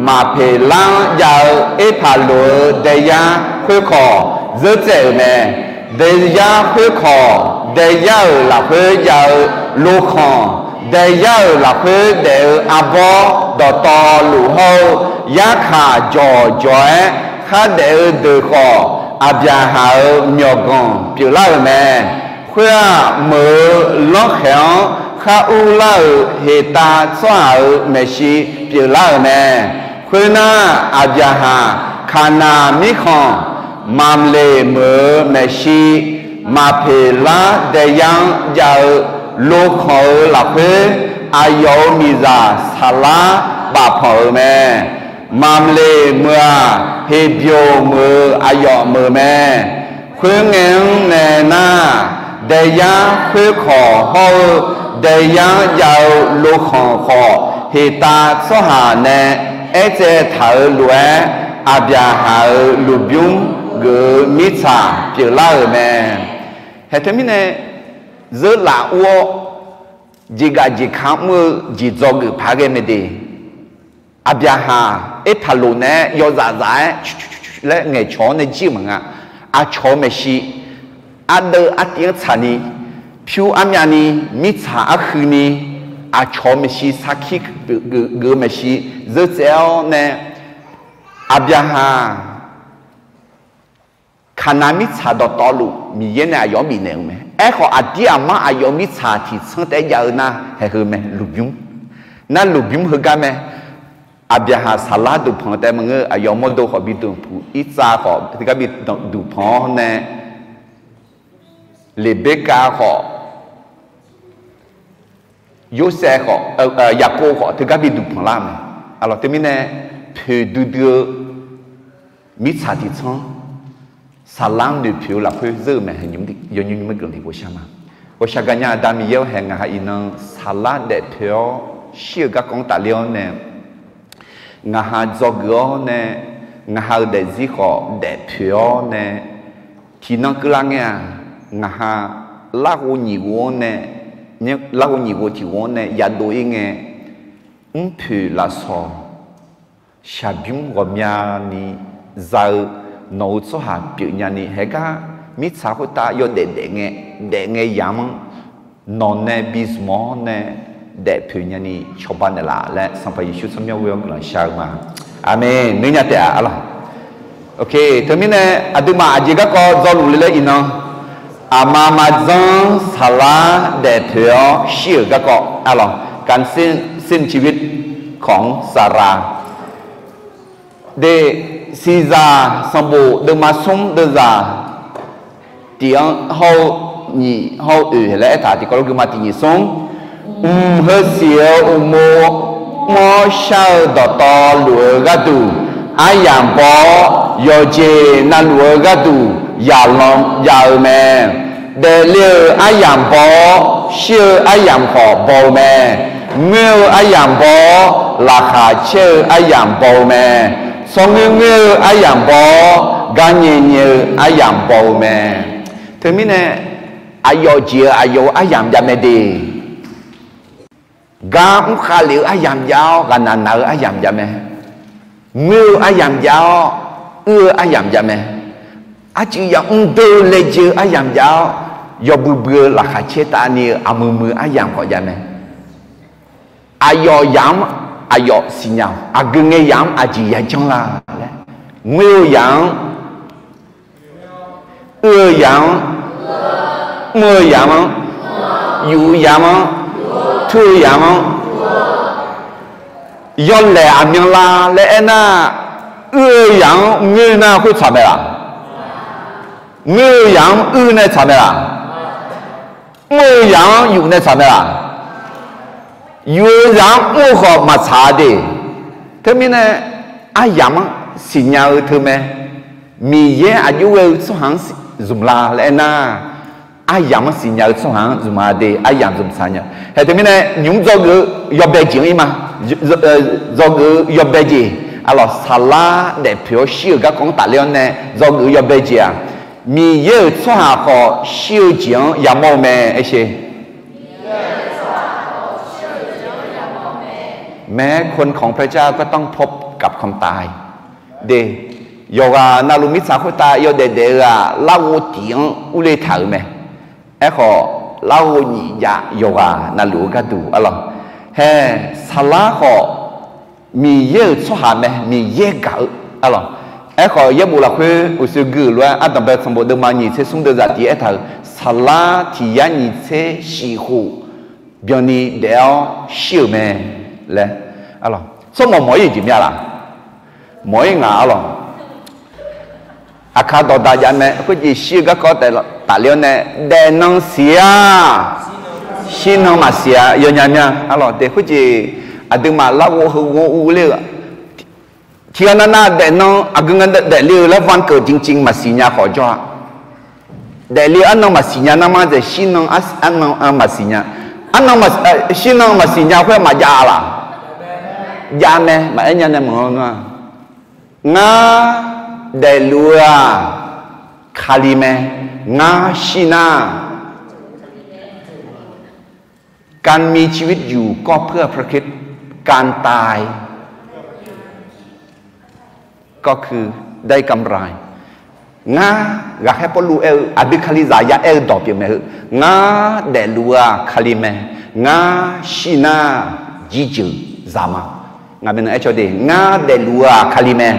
Maqpeqlar-anr jav-eu Erpaqloq-euq daeyar khoerkawq zeur tsaev-euq mae. Daeyar khoerkawq, daeyar-euq lafkhoer jav-eu lokhanq, daeyar-euq lafkhoer daef-eu arbawr dawqtawvluf hawr-eu yarkaq jawqjawq-aer khardaef-eu deuq khawf, Aqbyaqhaq-euq myawqganq pyeuflar-euq mae. Khoer-aq, meuq-eu lanrkhaeq-anr khar urlar-euq heqtav tsawrhaq-euq maeqshi pyeuflar-euq mae. Khoernar, Aqbyaqhaq Kaqnaq mirkhanq Mamleq meuq-eu maeqshi Maqpeqlar daeyar-anr jav-eu lokhanq-euq lafkhoer, aqyawf-euq miqzaq saqlar bafpanq-euq mae. Mamleq meuq-aq, Heqbyoq meuq-eu aqyawf meuq mae. Khoerngae-anr nae nar, daeyar khoerkawq hawr-eu daeyar-anr jav-eu lokhanq khawf, heqtav tsawrhaq nae aertsaev taq-euq lof-aer, Aqbyaqhaq-euq lmqbymr geuf-eu mirtsaq pyeuflar-euq mae. Haeq teumirnae, zeur laf ur-awr, jeqgaf jeqka mr-eu jeqdzawgeuf paq-aer ghae mae de. Aqbyaqhaq Erpaqloq naeq-aer yawzaf zaf-aer laer ngaeqcawq-awr nae jir-eu maqnga. Aqcawq-eu maeqshi, ardeuv artiv-anr tsaqni, pyur armyavni, mirtsaq arhuini, aqcawq-eu maeqshi sarkir geuf-eu maeqshi zeur tsaev-awr nae, Aqbyaqhaq Kaqnaq mirtsaq dawqtawvluf Miqyaer nae aqyawf-anr bifnaeq-eu mae. Aerkhawf, aqdir aqmar aqyawf mirtsaq tiqtsanr taef-aer jav-eu nar, haeq heu mae, lmqbymr. Nar lmqbymr heugar mae. Aqbyaqhaq saqlar duqpanq taef maqngeur, aqyawf mawrdo khawf bi duqpuq, Irtsav khawf tiqgar bi duqpanq-awr nae, Leqberkav khawf, Yorsaev khawf, Yaqkov khawf teugar biduq panq lar mae. Arlawq teumirnae poeqdui dui-eu mirtsaq tiqtsanr Saqlar noeqpoeq-eu lafkhoer zeur-eu mae. Yawqnymr nymr-aer guiqlanq tiqpov shar ma. Ghawqshaq gaqnya Aqda Miqyaer-awr haeq ngaq ha iqnan Saqlar daefpoeq-awr shir-euq garkawv-anr tafler-awr nae, ngaq ha dzawgeuf-awr nae, ngaq ha-euq daefzir khawf daefpoeq-awr nae, tiqnan keuvlar ngae-aq, ngaq ha larghov nyiq ghov-anr nae, larghov nyiq ghov tiq ghov-anr nae yadov-ir ngae, mrpoeq lafsawq shaqbymr ghawqmyani za-eu nawq-euq tsawrhaq pyeufnya ni, haeqgar mirtsaq khoertav yawdaef daef ngae, daef ngae yamq-anr nawq nae bi zmq-awr nae daefpoeq nyani cawba naeqlaf laer Sanqpaq Yeqsur tsawrmyanr ghoe-awr guiqlanq shar-eu ma. Aqmeq. Noeq nya taef-a arlawq. Teumirnae aqduimaf aqjeq garkawv dzawluf le laer iqnan, aqma maqdzanr Saqlar daefpoeq-awr shir-euq garkawv arlawq, การสิ้นชีวิตของซารา De, siqzaq sanqbof deuvma smr deuvzaq tiq-anr hawr-eu nyiq hawr-eu oeq laer aertaq tiqkawv lof guima tiq nyiq smr. Mq heu siq-eu uqmov mr-awr shar-eu dawqtawvluf-eu gharduq aryamq baw-awr, yawqjeq navluf-eu gharduq yaqlanq jav-eu mae. Daefle-euq aryamq baw-awr, shir-eu aryamq khawf baw-eu mae. Ngoer-eu aryamq baw-awr, laqkhaq caer-eu aryamq baw-eu mae. Tsawrngoer ngoer-eu aryamq baw-awr, gar nyae nyae-eu aryamq baw-eu mae. Teumirnae, aqyawf jeq-eu aqyawf-euq aryamq jav mae de. Gar mrkhav lef-eu aryamq jav-awr, ghaqnaq naq-eu aryamq jav mae. Ngoer-eu aryamq jav-awr, uir-eu aryamq jav mae. Arcuiv yamr deur-eu laejae-eu aryamq jav-awr, yawbui bui-eu laqkhaq caer tavni-eu aqmuiq muiq-eu aryamq khawf jav mae. Aqyawf yamq-anr aqyawf siqnya-awq. Aqgeu ngae yamq-anr aqjeq yajanr la laer, ngoer-eu yamq-anr, uir-eu yamq-anr, mr-eu yamq-anr, yuf-eu yamq-anr, tur-eu yamq-anr, yawlaeq aqmyanlav laer aernar, uir-eu yamq-anr ngoer nar khoer tsaq mae laq? Ngoer-eu yamq-anr uir nae tsaq mae laq? Mr-eu yamq-anr yuf nae tsaq mae laq? Yuf-eu yamq-anr mr-eu khawf maqtsaq-a de. Teumirnae aryamq-anr siqnya-eu teu mae. Miqyaer aqjox ghae-eu tsawrhaq-anr zmq la laer aernar, aryamq-anr siqnya-eu tsawrhaq-anr zmq-a de. Aryamq zmq tsaq nya. Hae teumirnae nymq mr dzawgeuf-eu yawbae jeq-anr ir ma. Dzawgeuf-eu yawbae jeq, arlawq, saqlar daefpoeq-awr shir-euq garkawv-anr tafler-awr nae dzawgeuf-eu yawbae jeq-aq, Miqyaer-euq tsawrhaq khawf shir-eu jeq-anr yamawr-eu mae. Aershe แม้คนของพระเจ้าก็ต้องพบกับความตาย De, yawqghaq navluf mirtsaq khoertav yawdaef daef-eu-aq, larghov tiq-anr urler taq-euq mae. Aerkhawf, larghov nyiq jav yawqghaq navluf-eu gharduq arlawq. Hae, saqlar khawf Miqyaer-euq tsawrhaq mae, Miqyaer gaq-eu arlawq. Aerkhawf, yaerbof lafkhoer uqshoe gui-euq lof-aer, ardanqbae sanqbof deuvma nyiq tser smr deuvzaq tiq aertaq-euq, saqlar tiq yar nyiq tser shif khof byanni daef-awr shir-euq mae laer arlawq. Tsawrmawq mawq-ir-euq jeq mya laq? Mawq-ir ngaq arlawq. Aqkar dawqdaq jav mae. Khoerjeq shir-eu garkawv tafler-awr nae, daefnan siq-a, shirnan maqsiq-a yawnya mya arlawq. De, khoerjeq aqduimaf larghov heu ghov urler-eu tiqghaq navnav daefnan aqgeu nga daefle-eu laer วันเกิดจริงๆ maqsiq nya khawf jawr-a. Daefle-eu arnan maqsiq nya nar mar dzaeq, shirnan arnan maqsiq nya. Arnan, shirnan maqsiq nya khoer maqjav laq? Jav mae. Maqaer nya nae maqanr nar-a. Ngar daefluf-eu-aq, Kali mae. Ngar shir nar การมีชีวิตอยู่ก็เพื่อพระคริสต์ การตายก็คือได้กำไร Ngar, ghaqkhaer Pawrluv aer-eu aqdui Kalizaq ya aer-eu dawq pyeuf mae heu. Ngar daefluf-eu-aq Kali mae. Ngar shir nar jirjeuq zaq ma. Ngaq maeqnan aer caw de, ngar daefluf-eu-aq Kali mae.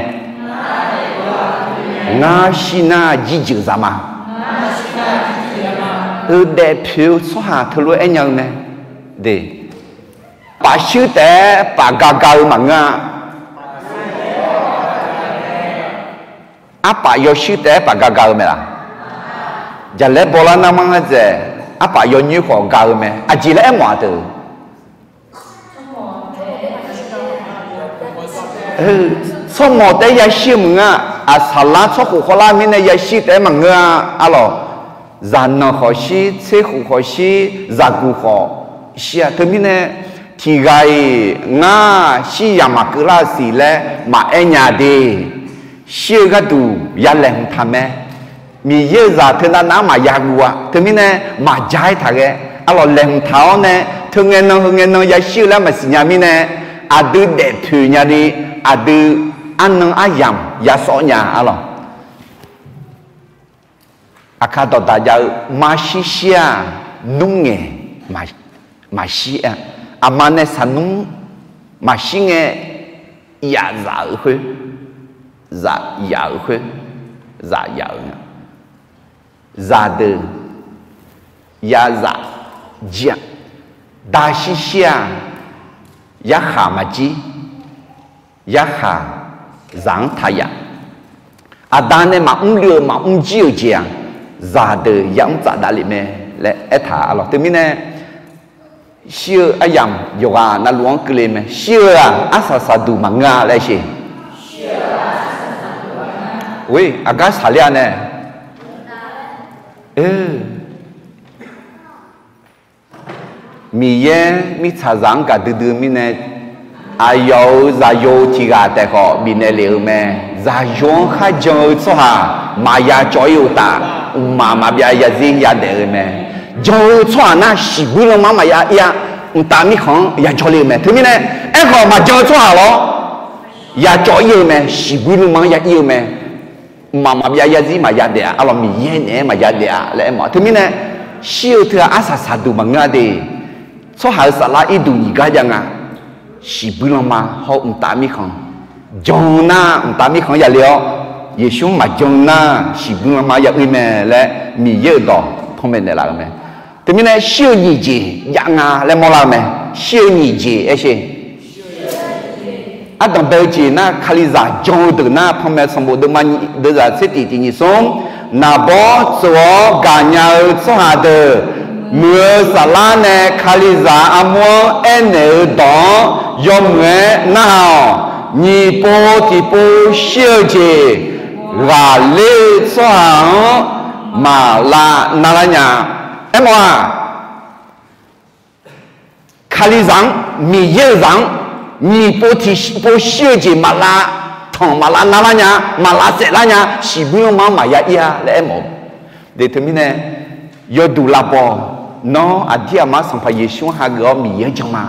Ngar shir nar jirjeuq zaq ma. Heu daefpoeq-eu tsawrhaq teulof-aer aer nya-eu mae. De, paf shuir taef-aer paf ga ga-eu maqngeur-a. Arpaf yawshuir taef-aer paf ga ga-eu mae laq? Jaqlaer bawlar narmanr-aer dzaeq, arpaf yawnyoer khawf gaq-eu mae. Aqjeq laer aermawf-aq deuq, tsawrmawq taef-aer yashir-eu maqngeur-a. Aqsaqlar tsawrkhof khawvlar mirnae yashir taef-aer maqngeur-a. Arlawq, zaqnanq khawf shir, tserkhof khawf shir, zaqguq khawf shir-a. Teumirnae tiqghaq-iq ngar shir yamq maqkeuv lar-eu siq laer maqaer nya de. Shir-eu gharduq ya laeqhmq taq mae. Miqyaer-euq zaq teunav nav-anr maqya guv-a. Teumirnae maqja-aer taq ghae. Arlawq, laeqhmq taq-awr nae teu ngae nan heu ngae nan yashir-eu laer maqsiq nya mirnae, aqdui daefpoeq nyani, aqdui arnan aryamq yasawr nya. Arlawq, aqkar dawqdaq jav-eu marshir shir-aq, nmr ngaeq maqshir-a. Aqma nae saqnmr maqshir ngae, yaf zaf-euq khoer, zaf yaf-euq khoer, zaf yaf-euq nga. Zaqdeuq ya zaf jir-a. Daqshir shir-aq, yarkhaq maqjir, yarkhaq zaq-anr taq yaf. Aqda nae maqmr luiv-eu maqmr jir-euq jeq-aq, zaqdeuq yamr tsaf davlef mae laer aertaq-a lawq. Teumirnae shir-eu aryamq yawqghaq navluf-anr keuvle mae. Shir-eu-aq arsaq saqduq maqngeur-a laer sheq. Aqgar saqler-a nae, Miqyaer mirtsaqzaq-anr gaqdui dui-eu mirnae, aqyawf-euq zaqyo tiq ghaq taef khawf bifnaeq lef-eu mae. Zaqyo-anr kharjan-eu tsawrhaq maqya cawv-ir uqtaf, mqmaq maqbyav yazir yadaef-eu mae. Jan-eu tsawrhaq nar shiqbuir lanma-anr maqya ir-a. Mqtav mirkhanq-anr yajawr le-eu mae. Teumirnae, aerkhawf maqjan-eu tsawrhaq lawr, yacawv ir-eu mae. Shiqbuir lanma-anr ya ir-eu mae. Mqmaq maqbyav yazir maqya daef-a. Arlawq, Miqyaer naeq-aer maqya daef-a laer aermawf-a. Teumirnae, shir-eu teughaq arsaq saqduq maqngeur-a de. Tsawrhaq-euq saflar irduq nyiq gar jav nga. Shiqbuir lanma hawr-eu mqtav mirkhanq, jan-eu nar mqtav mirkhanq-anr yale-awr, Yeqsur-anr maqjan nar shiqbuir lanma-anr ya ir mae laer Miqyaer-euq dawq panmaeq naeqlaf-eu mae. Teumirnae shir-eu nyiq jeq jav nga laer mawrlar-eu mae. Shir-eu nyiq jeq aer sher. Ardanq bae-eu jeq nar, Kalizaq jan-eu deuq nar, panmaeq sanqbof deuvma nyiq deuvzaq tser tiq tiq nyiq smr, naqbawr tsov-awr gaqnya-eu tsawrhaq deuq, muiq-eu saflar nae Kalizaq armur-anr aernaeq-eu dawq-anr yawmuiq-aer narhaq-awq. Nyiq pov tiq pov shir-eu jeq ghaqler-eu tsawrhaq-anr maqlav narlar nya. Aermawf-aq, Kalizaq-anr, Miqyaer-euq zaq-anr nyiq pov tiq pov shir-eu jeq maqlav tanq maqlav narlar nya, maqlav saeflar nya, shiqbuir lanma-anr maqya ir-a laer aermawf-eu. Teumirnae, yawduq lavbaw, nawr aqdir aqmar Sanqpaq Yeqsur-anr hageuf-awr Miqyaer-anr jan ma.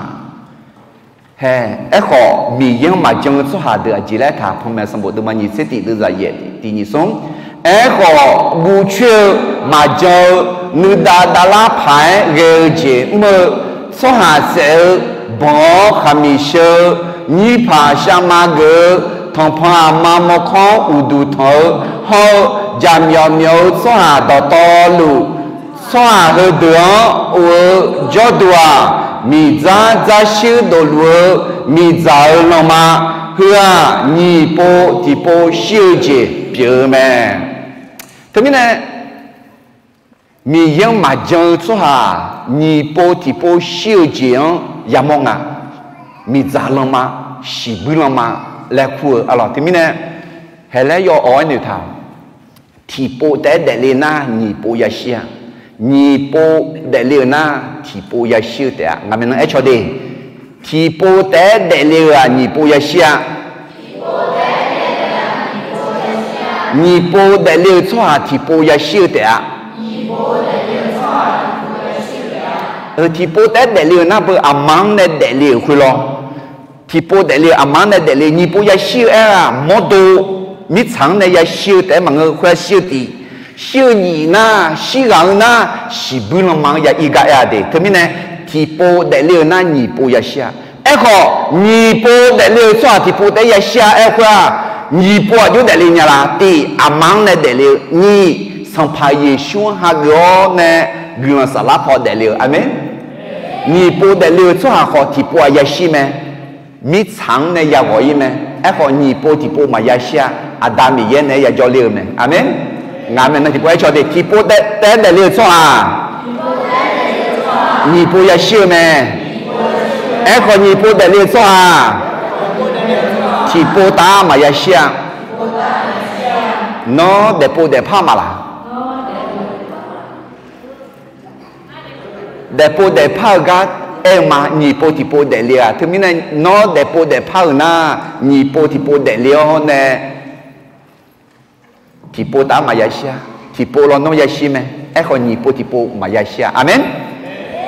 Hae, aerkhawf Miqyaer-anr maqjan-eu tsawrhaq deuq aqjeq laer taq, panmaeq sanqbof deuvma nyiq tser tiq deuvzaq yaef tiq nyiq smr. Aerkhawf, guv coer-eu maqjan-eu nuidav davlar paq-aer ghae-eu jeq mr-eu tsawrhaq saef-eu banq-awr khaqmiq sheu-eu, nyirpaq shavma geuf-eu, tanqpanq aqma mawrkawr-anr uqduq tanq-eu hawr-eu, jaqmyawf myawf-eu tsawrhaq dawqtawvluf, tsawrhaq heudeuq-anr of-eu jawrduq-aq, miqdzar dzarshuir dofluf-eu miqdzaq-euq lanma, heu-aq nyiq pov tiq pov shir-eu jeq pyeuf-eu mae. Teumirnae, Miqyaer-anr maqjan-eu tsawrhaq nyiq pov tiq pov shir-eu jeq-anr yamawr nga. Miqdzaq lanma, shiqbuir lanma laer kur-eu arlawq. Teumirnae, haeq laer yaw awq-aer noeqtaq-awq. Tiqpov taef-aer daefle nar nyiq pov yashir-a. Nyiq pov daefle-euq nar tiqpov yashir-eu taef-a. Ngaq maeqnan aer caw de. Tiqpov taef-aer daefle-euq-aq nyiq pov yashir-a. Nyiq pov daefle-eu tsawrhaq tiqpov yashir-eu taef-a. Tiqpov taef-aer daefle-eu nar beu aqma-anr nae daefle-euq khoer lawr. Tiqpov daefle-eu aqma-anr nae daefle-eu nyiq pov yashir-eu aer-aq mawrdo, mirtsaq-anr nae yashir-eu taef-aer maqngeur, khoer-aq shir-eu tiq. Shir-eu nyiq nar shirghaq-eu nar shiqbuir lanma-anr ya ir gar aer-a de. Teumirnae tiqpov daefle-eu nar nyiq pov yashir-a. Aerkhawf nyiq pov daefle-eu tsawrhaq tiqpov taef-aer yashir-a aer-eu khoer-aq, nyiq pov aqjox daefle nya la? Tiq, aqma-anr nae daefle-eu. Nyiq, Sanqpaq Yeqsur-anr hageuf-awr nae guiqlanq saflar paw daefle-eu. Aqmeq. Nyiq pov daefle-eu tsawrhaq khawf tiqpov-aq yashir mae. Mirtsaq-anr nae yaghawq ir mae. Aerkhawf nyiq pov tiqpov maqya shir-a. Aqda Miqyaer naeq-aer yajawr ler-eu mae. Aqmeq. Ngaq maeqnan tiqpov aer caw de, tiqpov taef-aer daefle-eu tsawrhaq nyiq pov yashir-eu mae. Aerkhawf, nyiq pov daefle-eu tsawrhaq tiqpov taf-aer maqya shir-a. Nawr daefpov daefpar maqlaq? Daefpov daefpar-eu gar aer-eu ma. Nyiq pov tiqpov daefle-a. Teumirnae nawr daefpov daefpar-euq nar, nyiq pov tiqpov daefle-awr nae tiqpov taf-aer maqya shir-a. Tiqpov lawnmr yashir mae. Aerkhawf, nyiq pov tiqpov maqya shir-a. Aqmeq.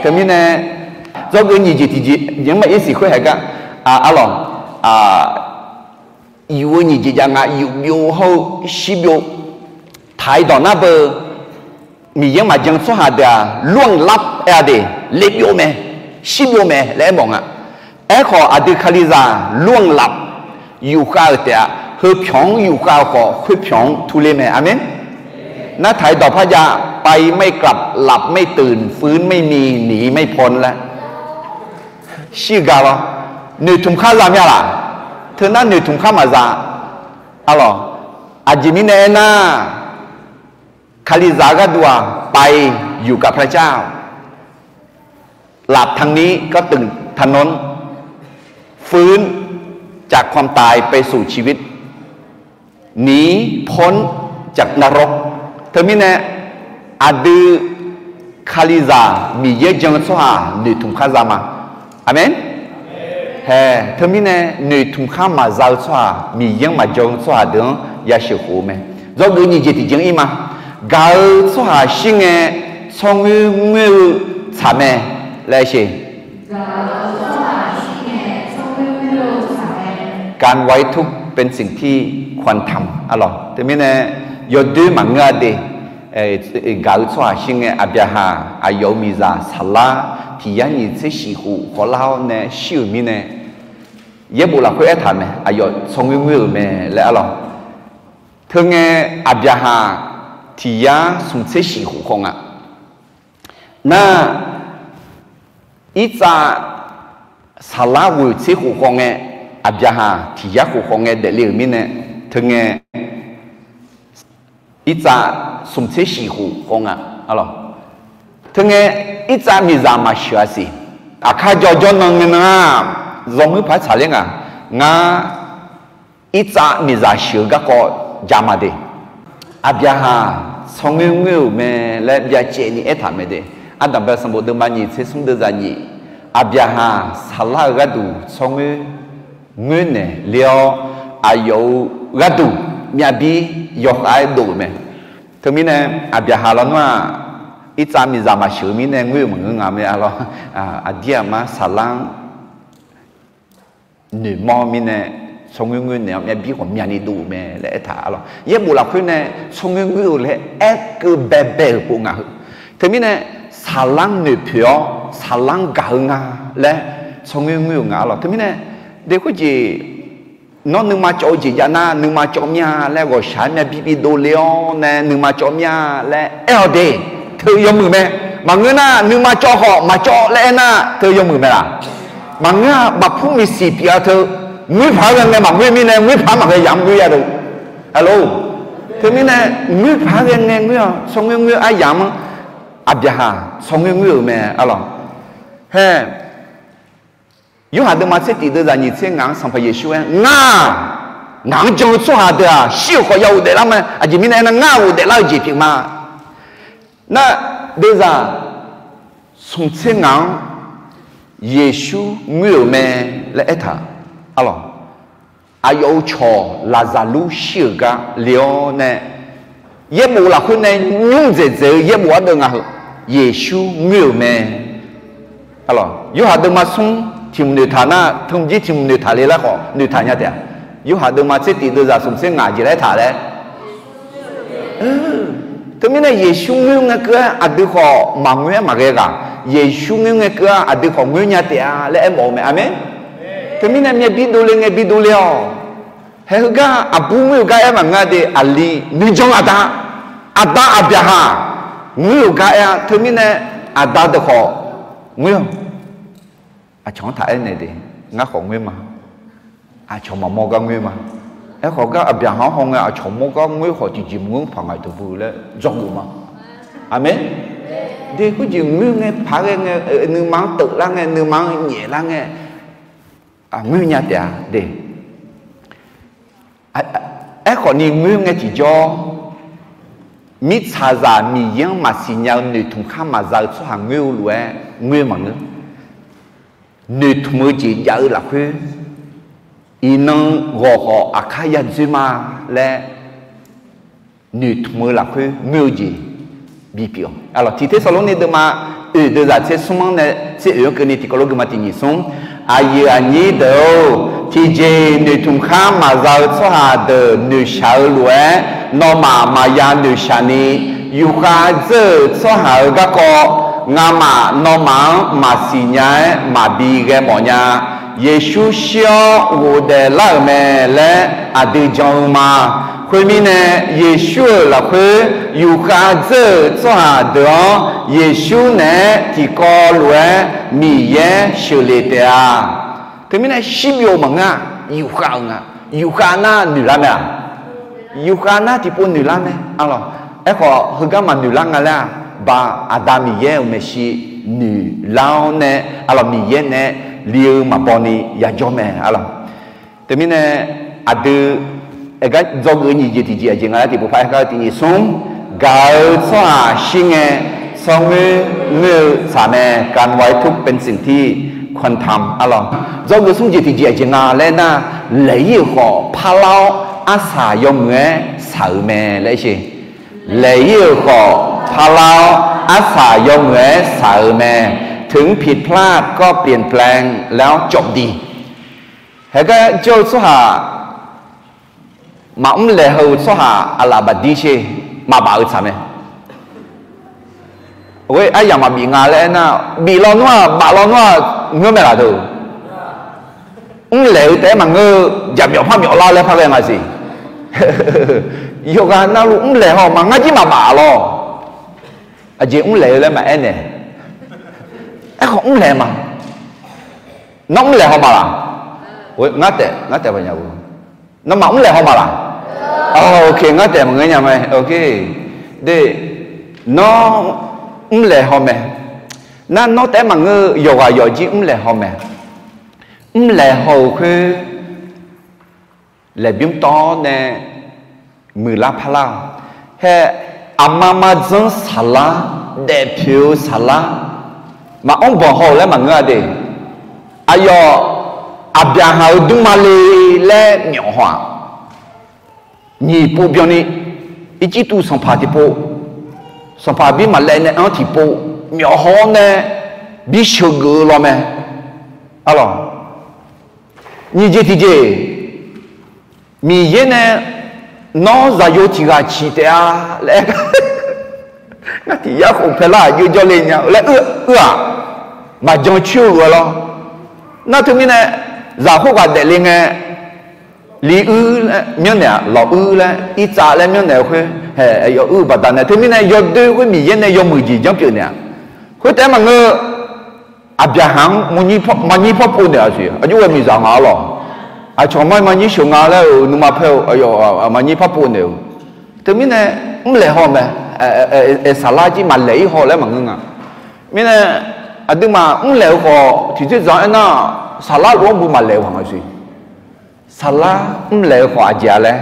Teumirnae dzawgeuf nyiq jeq tiqjeq jeq-anr maqir siq khoer haeq gar, arlawq, yuf-eu nyiq jeq jav nga. Yuf byov hawr-eu shir byov. Taq-iq dawq nar beu, Miqyaer maqjan-eu tsawrhaq deuq-aq, ล่วงลับ aer-a de, le byov mae, shir byov mae laer aermawf nga. Aerkhawf, aqdui Kalizaq ล่วงลับ yufkhav-euq taef-aq, heupyawq-anr yufkhav-eu khawf, khoerpyawq-anr turler mae. Aqmeq. Nartaq-iq dawq par jav, ไปไม่กลับ หลับไม่ตื่น ฟื้นไม่มี หนีไม่พ้น laer shir-eu gar lawr. Noeqtmq khar za mya laq? Teunar noeqtmq khar maqza. Arlawq, aqjeq mirnae aernar, Kalizaq gharduq-aq, ไปอยู่กับพระเจ้า หลับทางนี้ก็ตื่นทางโน้น ฟื้นจากความตายไปสู่ชีวิต หนีพ้นจากนรก Teumirnae aqdui Kalizaq Miqyaer jan-eu tsawrhaq noeqtmq khar za ma. Aqmeq. Hae, teumirnae noeqtmq khar maqza-eu tsawrhaq, Miqyaer-anr maqjan-eu tsawrhaq deuq-anr yasheuq khof-eu mae. Dzawgeuf nyiq jeq tiqjeq-anr ir ma. Gaq-eu tsawrhaq shir ngae, tsawrngoer ngoer-eu tsaq mae laer sheq. การไว้ทุกข์เป็นสิ่งที่ควรทำ arlawq. Teumirnae yawdoer maqngeur-a de. Gaq-eu tsawrhaq shir ngae, Aqbyaqhaq aqyawf-euq miqzaq Saqlar tiq yar nyiq tser shif khof khawvlar-awr nae shir-euq mirnae, yaerbof lafkhoer aertaq mae, aqyawf tsawrngoer ngoer-euq mae laer arlawq. Teungae, Aqbyaqhaq tiq yar smq tser shif khof khawf nga. Nar, irtsav Saqlar ghoeq tser khof khawf ngae, Aqbyaqhaq tiq yar khof khawf ngae daefle-euq mirnae, teungae irtsav smq tser shif khof khawf nga. Teungae, irtsav miqzaq maqsheuq-a siq. Aqkar jawr jawr nan ngae nan-aq, zawmuir paq-aer tsaqler nga. Ngar irtsav miqzaq sheuq-eu garkawv jama de. Aqbyaqhaq tsawrngoer ngoer-euq mae laer byacaevni aertaq mae de. Ardanqbae sanqbof deuvma nyiq tser smr deuvzaq nyiq, Aqbyaqhaq Saqlar-eu gharduq tsawrngoer ngoer naeq ler-awr, aqyawf-euq gharduq myavbir yawkhav-aer dov-euq mae. Teumirnae, Aqbyaqhaq lawnmr-aq, irtsav miqzaq maqsheuq-eu mirnae ngoer-euq maqngeur nga mae arlawq. Aqdir aqma Saqlar-anr noeqmawr mirnae, tsawrngoer ngoer naeq-awr myavbir ghawqmyani dov-euq mae laer aertaq arlawq. Yaerbof lafkhoer nae tsawrngoer ngoer-eu laer aerkeuv baebae-euq pov nga heu. Teumirnae, Saqlar-anr noeqpoeq-awr Saqlar-anr gaq-eu nga laer tsawrngoer ngoer-euq nga arlawq. Teumirnae, de khoerjeq nawr nuima cawv-eu jeq jav nar, nuima cawv mir-a laer ghawqshaq-aer myavbir bidov le-awr nae nuima cawv mir-a laer aer-awq de. Teu yawmuiq mae. Maqngeur nar, nuima cawv khawf maqcawv laer aernar, teu yawmuiq mae laq? Maqngeur-aq, bafpur miqsiq pyeuf-a teu. Ngoer paq-aer ghae ngae maqngoer mirnae, ngoer paq-aer maqghae yamq-anr ngoer ya deuq. Arlawq, teumirnae, ngoer paq-aer ghae ngae ngoer-awq. Tsawrngoer ngoer aryamq-anr, Aqbyaqhaq tsawrngoer ngoer-euq mae arlawq. Hae, Yorhaq deuvma tser tif deuvzaq nyiq tser ngaq-anr Sanqpaq Yeqsur aer, Ngar-aq, ngaq-anr jan-eu tsawrhaq deuq-aq, shir-euq khawf ya ghofdaef lar mae. Aqjeq mirnae aernar, ngar-aq ghofdaef lar-eu jeq pyeuf ma. Nar, deuvzaq smq tser ngaq-anr Yeqsur ngoer-euq mae laer aertaq arlawq. Aqyawf-euq cawq Laqzaqlur shir-euq gar le-awr nae, yaerbof lafkhoer nae nymr dzaeqdzaeq-eu yaerbof ardeuv nga heu, Yeqsur ngoer-euq mae. Yorhaq deuvma smr tiq mq noeqtaq nar, teumjir tiq mq noeqtaq le lar khawf noeqtaq nya taef-a. Yorhaq deuvma tser tif deuvzaq smq tser ngaq jeq laer taq laer Teumirnae Yeqsur ngoer ngae keuv-aer aqdui khawf maqngoer-aer maqghae ghaq. Yeqsur ngoer ngae keuv-aq aqdui khawf ngoer nya taef-a laer aermawf-eu mae. Aqmeq. Teumirnae myavbir dovle ngae bidov le-awq. Haeq heugar aqbur ngoer-euq gar aer maqngeur de, aqli nuijan aqda, aqda Aqbyaqhaq ngoer-euq gar aer-a. Teumirnae aqda deuq khawf ngoer-awq. Aqcawq-anr taq aernaeq de, ngar khawf ngoer ma. Aqcawq maqmawr gar ngoer ma. Aerkhawf gar aqbyaqhaq-anr hawngae aqcawq mawr gar ngoer khawf tiqjeq maqngoer paq ngaq-iq deuq bu laer dzawgeuf ma. Aqmeq. De khoerjeq ngoer ngae paq ghae ngae, nuima-anr teuflar ngae, nuima-anr nyaeflar ngae, ngoer nya taef-a de. Aerkhawf ni ngoer ngae tiqjawr, mirtsaqzaq Miqyaer-anr maqsiq nya-eu noeqtmq khar maqza-eu tsawrhaq ngoer-eu lof-aer ngoer maqngeur. Noeqtmq-eu jeq jav-eu lafkhoer, iqnan ghawq khawf aqkar ya dzoer ma laer noeqtmq-eu lafkhoer ngoer-eu jeq bipyeuf-awq. Tiq Tersaqlorni deuvma oeq deuvzaq tser smr-anr nae tser oeq-anr keuvni tiqkawv lof geufma tiq nyiq smr. Aqyuif aqnyir deuq-or, tiqjeq noeqtmq khar maqza-eu tsawrhaq deuq noeqshaq-eu lof-aer, nawmaf maqya noeqshaq ni, yufkhav dzeur-euq tsawrhaq-euq garkawv ngamaf nawmaf-anr maqsiq nya-aer maqbi ghae mawf nya. Yeqsur shir-awr ghofdaef lar-euq mae laer aqdui jan-eu ma. Khoermirnae, Yeqsur-euq lafkhoer yufkhav dzeur-euq tsawrhaq deuq-anr Yeqsur naeq-aer tiqkawv lof-aer Miqyaer sheuqlef taef-a. Teumirnae shirbyov maqngeur-a. Yufkhav-euq nga. Yufkhav nar noeqlar mae-aq, yufkhav nar tiqpov noeqlar mae. Arlawq, aerkhawf heugar maqnoeqlar nga laer-aq, ba Aqda Miqyaer-euq maeqshi noeqlar-awr nae, arlawq, Miqyaer nae li-eu maqbaw ni yajawr mae. Arlawq, teumirnae aqdui aergar dzawgeuf nyiq jeq tiqjeq aqjeq nga laer tiqpov par aergar-eu tiq nyiq smr. Gaq-eu tsawrhaq shir ngae, tsawrngoer ngoer-eu tsaq mae. การไหว้ทุกข์เป็นสิ่งที่ควรทำ Arlawq, dzawgeuf smr jeq tiqjeq aqjeq nga laer nar, laeq-ir-euq khawf parlar-awr arsaq yawmuiq-aer shaq-euq mae laer sher. Laeq-ir-euq khawf parlar-awr arsaq yawmuiq-aer shaq-euq mae. ถึงผิดพลาดก็เปลี่ยนแปลงแล้วจบดี Haegar jawr-eu tsawrhaq maqmr laeq haw-eu tsawrhaq aqlaf bafdir sher, maqbaf-eu tsaq mae. Aryamq maqbif nga laer aernar, bif lawnmr-aq baf lawnmr-aq ngeur mae laf deuq. Mrlaeq-eu taef-aer maqngeur-eu, jaqmyawf par myawf lar laer par ghae nga siq. Yawqghaq navluf mrlaeq haw maqngar jir maqbaf lawr. Aqjeq mrlaeq-eu laer maqaer nae. Aerkhawf mrlaeq ma. Nawr mrlaeq haw ma laq? Ngar taef, ngar taef ba nya-eu. Nawmaf mrlaeq haw ma laq? Ok, ngar taef maqngeur nya mae. Ok. De, nawr mrlaeq haw mae. Nar nawr taef-aer maqngeur-eu, yawqghaq yawqjir mrlaeq haw mae. Mrlaeq haw-euq khoer laeqbymr tawv-awr nae muiqlar parlar-awq. Hae, aqma maqdzanr saqlar, daefpoeq-eu saqlar, maqanr banq haw-euq laer maqngeur-a de. Aqyawf, Aqbyaqhaq-euq dmrma le laer myawf haw-aq. Nyiq pov byanni, Irjirtuv sanqpaq tiqpov, sanqpaq bir maqlaev nae anr tiqpov, myawf haw-awr nae bi sheuqgeuf-eu law mae. Arlawq, nyiq jeq tiqjeq, Miqyaer nae nawr zaqyo tiq ghaq ciq taef-a laer, ngar tiq yar khof paelar aqjox jawrle nya-eu laer uir-aq, maqjan coer-eu lof-aer lawr. Nar teumirnae, zaq khoerghaq daefle ngae, liuir laer myanrnaeq-aq, lawquir laer, irtsav laer myanrnaeq-eu khoer, hae, aqyawf uir-eu baqdanae teumirnae yawdoer khoer Miqyaer nae yawmuiq jeq janrpyeuf naeq-aq. Khoertaef-aer maqngeur, Aqbyaqhaq-anr maqnyir par pov naeq-a siq, aqjox ghae miqzaq nga-a lawq. Aqcawq mar maqnyir sheuq nga laer-euq nuima paer-eu, aqyawf maqnyir par pov naeq-eu. Teumirnae, mrlaeq haw mae, aer saqlar jir maqlaeq-ir haw laer maqngeur nga. Mirnae, aqduimaf mrlaeq-eu khawf tiqdzer dzaq-anr aernar, saqlar lof-anr bu maqlaeq-eu haq nga siq. Saqlar mrlaeq-eu khawf aqjeq-a laer,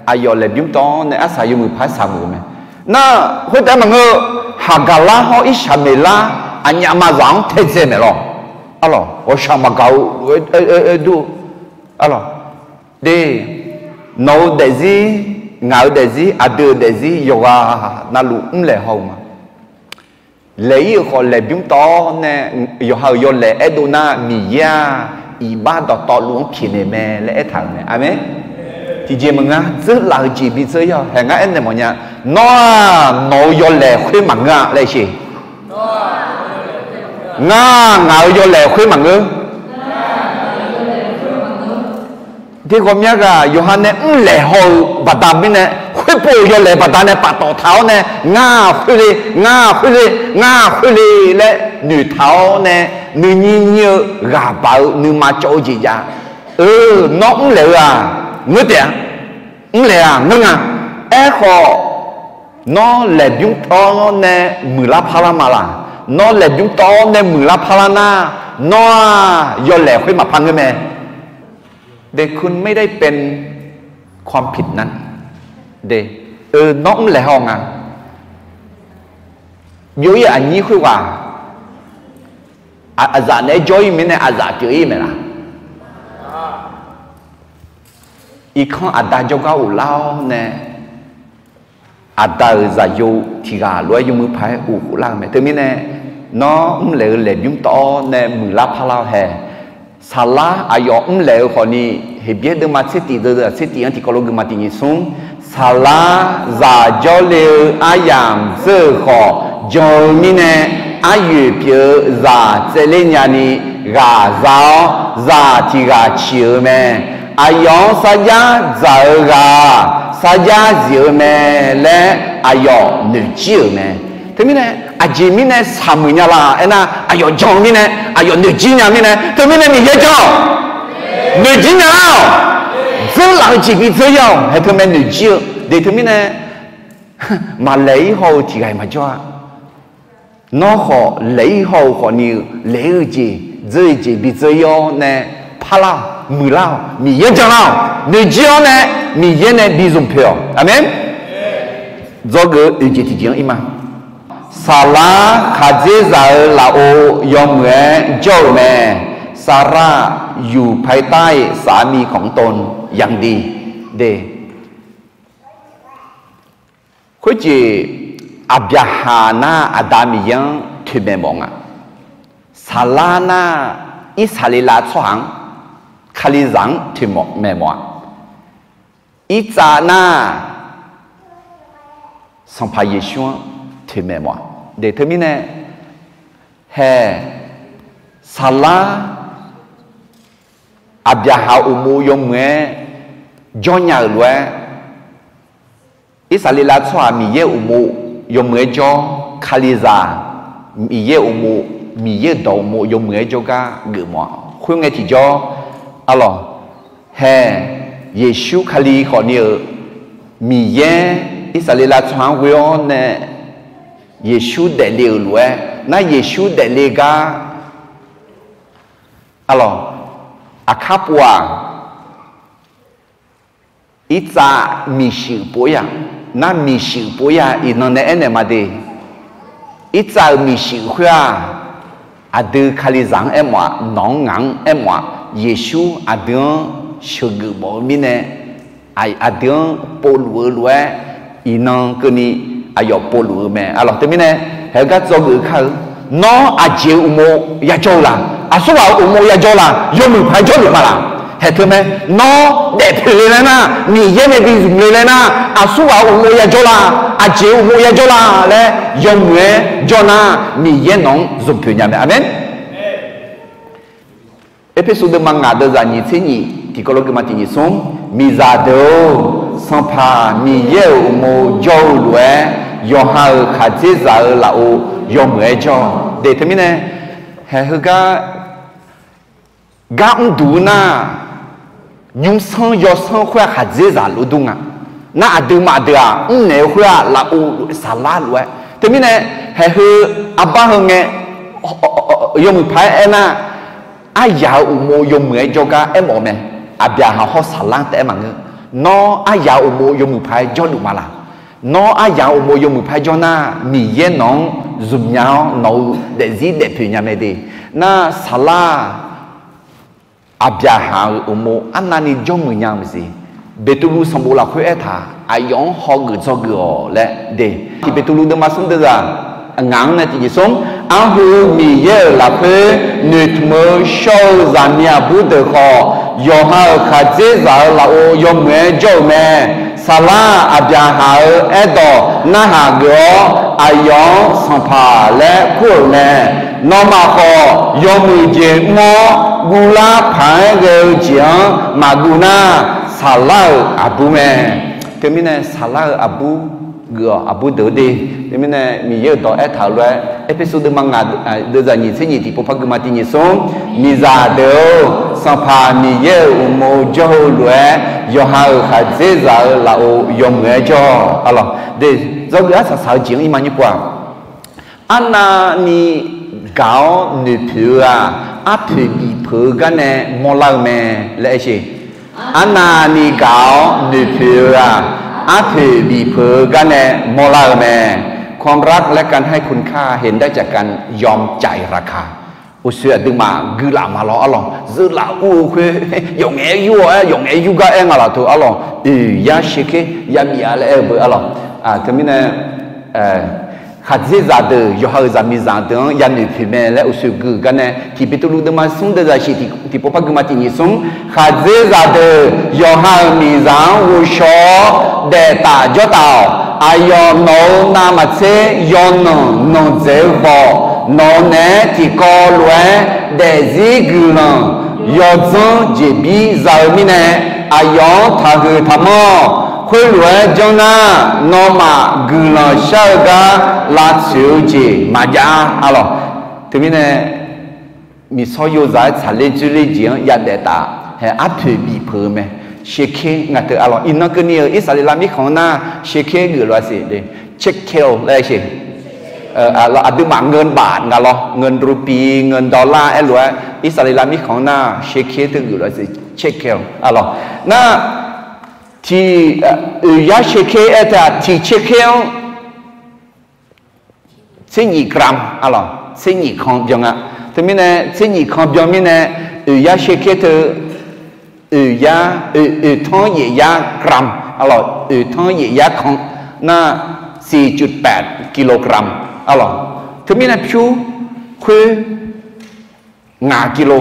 aqyawf laeqbymr tawv-awr nae arsaq yawmuiq paq-aer saqmuiq-eu mae. Nar, khoertaef-aer maqngeur, Haqgaqlar hawr Irsaqmeqlar aqnyaf maqzaq-anr taedzae maeq lawr. Arlawq, ghawqshaq maqgaq-eu, aer dur-eu. Arlawq, de, nawq-eu daefzir, ngaq-eu daefzir, aqdui-euq daefzir yawqghaq navluf mrlaeq haw-eu ma. Laeq-ir-euq khawf laeqbymr tawv-awr nae, yawqha-euq yawlaeq aerdov nar, Miqyaer-aq, iqbax dawqtawvluf-anr pyaeqnaeq mae laer aertaq-euq mae. Aqmeq. Tiqjeq maqnga, dzeurlaf-eu jeq bi dzeur-ir-awq. Hae, ngar aernaeq mawfnya. Nawr-aq, nawq-eu yawlaeq khoer maqngeur-a laer sher. Ngar, ngaq-euq yawlaeq khoer maqngeur. Teghawqmya ghaq yawqha nae mrlaeq haw-eu baqda mirnae, khoerpov-euq yawlaeq baqdanae paftawf taq-awr nae, ngar khoer le, ngar khoer le, ngar khoer le laer noeqtaq-awr nae, nuinyir nyir-eu ghaq baq-eu nuima cawv-eu jeq jav-eu. Nawr mrlaeq-eu-aq, ngeur taef-a. Mrlaeq-aq ngeur nga. Aerkhawf, nawr laeqbymr tawv-awr nae muiqlar parlar ma laq? Nawr laeqbymr tawv-awr nae muiqlar parlar nar, nawr-aq yawlaeq khoer maqpar ngeur mae. แต่คุณไม่ได้เป็นความผิดนั้น de, eu, nawr mrlaeq haw nga. Byov-ir aqnyir khoerghaq, aqzaf naeq-aer jawr-ir mirnae aqzaf pyeuf-ir mae laq? Irkanr aqda jawrgar ghoflar-awr nae, aqda-euq zaqyo tiq ghaq lof-aer yawmuiq paq-aer uqkhof lar-eu mae. Teumirnae, nawr mrlaeq-eu laeqbymr tawv-awr nae muiqlar parlar-awr hae. Saqlar aqyawf mrlaeq-eu khawfni, Heqbyaer deuvma tser tif deuv-aq tser tif-anr tiqkawv lof geufma tiq nyiq smr, saqlar zaq jawrle-eu aryamq dzeur-euq khawf jan-eu mirnae, aryoeq pyeuf-eu zaq tsaevler nyani ghaq za-awr, zaq tiq ghaq ciq-eu mae. Aqyawf-anr sarjax dzaq-eu ghaq sarjax zif-eu mae laer aqyawf noeqjir-euq mae. Teumirnae, aqjeq mirnae saqmuiq nya laq aernar, aqyawf jan-eu mirnae, aqyawf noeqjir nya mirnae, teumirnae Miqyaer jan-awq. Noeqjir nya-awq. Dzeurlaf-eu jeq bi dzeur-ir-awq. Haeq teumae noeqjir-eu de. Teumirnae, maqlaeq-ir haw-eu tiq ghaq-iq maqjawr-a. Nawr khawf laeq-ir haw-eu khawfni-eu laeq-ir-eu jeq, dzeur-eu jeq bi dzeur-ir-awr nae parlar-awq, muiqlar-awq, Miqyaer janlar-awq. Noeqjir-awr nae Miqyaer nae bi zmq poeq-awq. Aqmeq. Dzawgeuf-eu oeq jeq tiqjeq-anr ir ma. Saqlar khaqdzerzaq-euq lafov yawmuiq-aer jawr-euq mae. Saqlar yuqpae tar-iq saqar mi khanq-anr tov yandi de. Khoerjeq, Aqbyaqhaq nar Aqda Miqyaer-anr toeqmaeq mawf nga. Saqlar nar Irsaqleqlav tsawrhaq-anr, Kalizaq-anr toeqmaeq mawf-a. Irtsav nar Sanqpaq Yeqsur-anr toeqmaeq mawf-a. De teumirnae, hae, saqlar Aqbyaqhaq uqmov yawmuiq-aer jawrnya-euq lof-aer, Irsaqleqlav tsawrhaq Miqyaer uqmov yawmuiq-aer jawr, Kalizaq Miqyaer uqmov, Miqyaer-euq dawq uqmov yawmuiq-aer jawrgar geufmawf-a. Khoerngae tiqjawr, arlawq, hae, Yeqsur Kali khawfni-euq Miqyaer Irsaqleqlav tsawrhaq-anr ghoe-awr nae Yeqsur daefle-euq lof-aer nar, Yeqsur daefle gar, arlawq, aqkar pov-aq, Irtsav miqshuif pov-ir-aq, nar miqshuif pov-ir-aq, iqnan nae aernaeq ma de. Irtsav-euq miqshuif khoer-aq, aqdui Kalizaq-anr aermawf-aq, nawq-anr ngaq-anr aermawf-aq, Yeqsur aqdui-anr sheuqgeuf mawf-eu mirnae, aqdui-anr povluf-eu lof-aer, iqnan keuvni aqyawf povluf-eu mae. Arlawq teumirnae, haegar dzawgeuf kar-eu, nawr aqjeq-euq uqmov yajawr-eu laq? Aqsurghaq-euq uqmov yajawr laq? Yawmuiq paq-aer jawrluf ma laq? Haeq teumae, nawr daefpoeq le laer nar, Miqyaer nae bi zmq le laer nar, aqsurghaq-euq uqmov yajawr laq? Aqjeq-euq uqmov yajawr laq laer yawmuiq-aer jawr nar, Miqyaer nawq-anr zmqpoeq nya mae. Aqmeq. Erpersu deuvma ngaq deuvzaq nyiq tser nyiq tiqkawv lof geufma tiq nyiq smr, miqzaq deuq-or, Sanqpaq Miqyaer-euq uqmov jawr-eu lof-aer, yawqha-euq khaqdzerzaq-euq lafov yawmuiq-aer jawr-awq. De teumirnae, haeq heugar gar mrduq-eu nar, nymrsanr yawsanr khoer-aq khaqdzerzaq lof dur nga. Nar aqduimaf deuq-aq mrnaeq-eu khoer-aq lafov lof-aer saqlar lof-aer. Teumirnae, haeq heu arbar heu ngae, yawmuiq paq-aer aernar, aryaq-euq uqmov yawmuiq-aer jawrgar aermawf-eu mae. Aqbyaqhaq hawr saqlar-anr taef-aer maqngeur. Nawr aryaq-euq uqmov yawmuiq paq-aer jawrluf ma laq? Nawr aryaq-euq uqmov yawmuiq paq-aer jawr nar, Miqyaer nawq-anr zmqnya-awr nawq-euq daefzir daefpoeq nya mae de. Nar saqlar Aqbyaqhaq-euq uqmov arnavni jawrmuiq nya-eu maqsiq. Beqtuvluv sanqbof lafkhoer aertaq, aqyawf-anr hawgeuf dzawgeuf-awq laer de. Tiq Beqtuvluv deuvma smr deuvzaq ngaq-anr nae tiqjeq smr, arhu Miqyaer-euq lafkhoer noeqtmq-eu shawr-eu zaqmiq aqbur deuq khawf, yawqha-euq khaqdzerzaq-euq lafov yawmuiq-aer jawr-eu mae. Saqlar Aqbyaqhaq-euq aerdawq narhaq geuf-awr, aqyawf-anr sanqpaq laer kur-euq mae. Nawmaf khawf, yawmuiq jeq mr-awr guvlar paq-aer ghae-eu jeq-anr maqguv nar, saqlar-euq aqbur mae. Teumirnae saqlar-euq aqbur geuf-awq, aqbur deuq-eu de. Teumirnae Miqyaer-euq dawq aertaq-euq lof-aer, Erpersu deuvma ngaq, deuvzaq nyiq tser nyiq tiqpov par guima tiq nyiq smr, miqzaq deuq-or, Sanqpaq Miqyaer-euq uqmov jawr-eu lof-aer, yawqha-euq khaqdzerzaq-euq lafov yawmuiq-aer jawr-awq. Arlawq, dzawgeuf arsaq saq-eu jeq-anr irma nymr pov-aq, arnavni gaq-awr noeqpoeq-eu-aq, arpoeq bifpeuq-eu gar nae mawrlar-eu mae laer aer sher. Arnavni gaq-awr noeqpoeq-eu-aq, arpoeq bifpeuq-eu gar nae mawrlar-eu mae. ความรักและการให้คุณค่า เห็นได้จากการยอมจ่ายราคา Uqshoe aqduimaf guilaf ma lawr arlawq, zeurlaf ur-eu khoer, yawf ngaef-aer yur-awr-aer, yawf ngaef-aer yur gar aer nga laf teu arlawq, oeq yar shaerker yabif-a laer aer-eu beu arlawq. Teumirnae khaqdzerzaq deuq, yawqha-euq zaqmiqzaq deuq-anr yanoeq poeq mae laer uqshoe gui-euq gar nae, tiq Beqtuvluv deuvma smr deuvzaq shiq tiqpov par guima tiq nyiq smr, khaqdzerzaq deuq yawqha-euq miqzaq-anr ghovshaw-awr daeftaf jawrtaf-awq. Aqyawf nawq-euq navmaqtser yawnanq nanqdzaeq-eu khawf, nawq-eu naeq-aer tiqkawv lof-aer daefzir guiqlanq yawdzanr jeqbir za-eu mirnae, aqyawf-anr taqhuiq taqmanr-awq. Khoerlof-aer janr nar, nawmaf guiqlanq shar-eu gar lavtsoeq-eu jeq maqjav-a arlawq. Teumirnae miqsawr yozaq-aer tsaqler dzoerler jeq-anr yadaef taf-a, arpoeq bifpeuq-eu mae. Shaerker nga teu arlawq, iqnan keuvni-euq Irsaqleqlav mirkhanq-anr nar, shaerker geuf lof-a siq, shekel laer aer sher. Aqduimaf เงินบาท nga lawr, เงินรูปี, เงินดอลลาร์ aer lof-aer, Irsaqleqlav mirkhanq-anr nar, shaerker teu geuf lof-a siq, shekel arlawq. Nar, tiq, oeq yar shaerker aer teu-aq, tiq shaerker-anr tser nyiq gram arlawq, tser nyiq kan byan nga. Teumirnae tser nyiq kan byan mirnae, oeq yar shaerker teu, oeq yar, oeq, oeq tanr yaef yar gram arlawq, oeq tanr yaef yar kan nar, สี่จุดแปดกิโลกรัม arlawq. Teumirnae pyur khoer ngaq kilo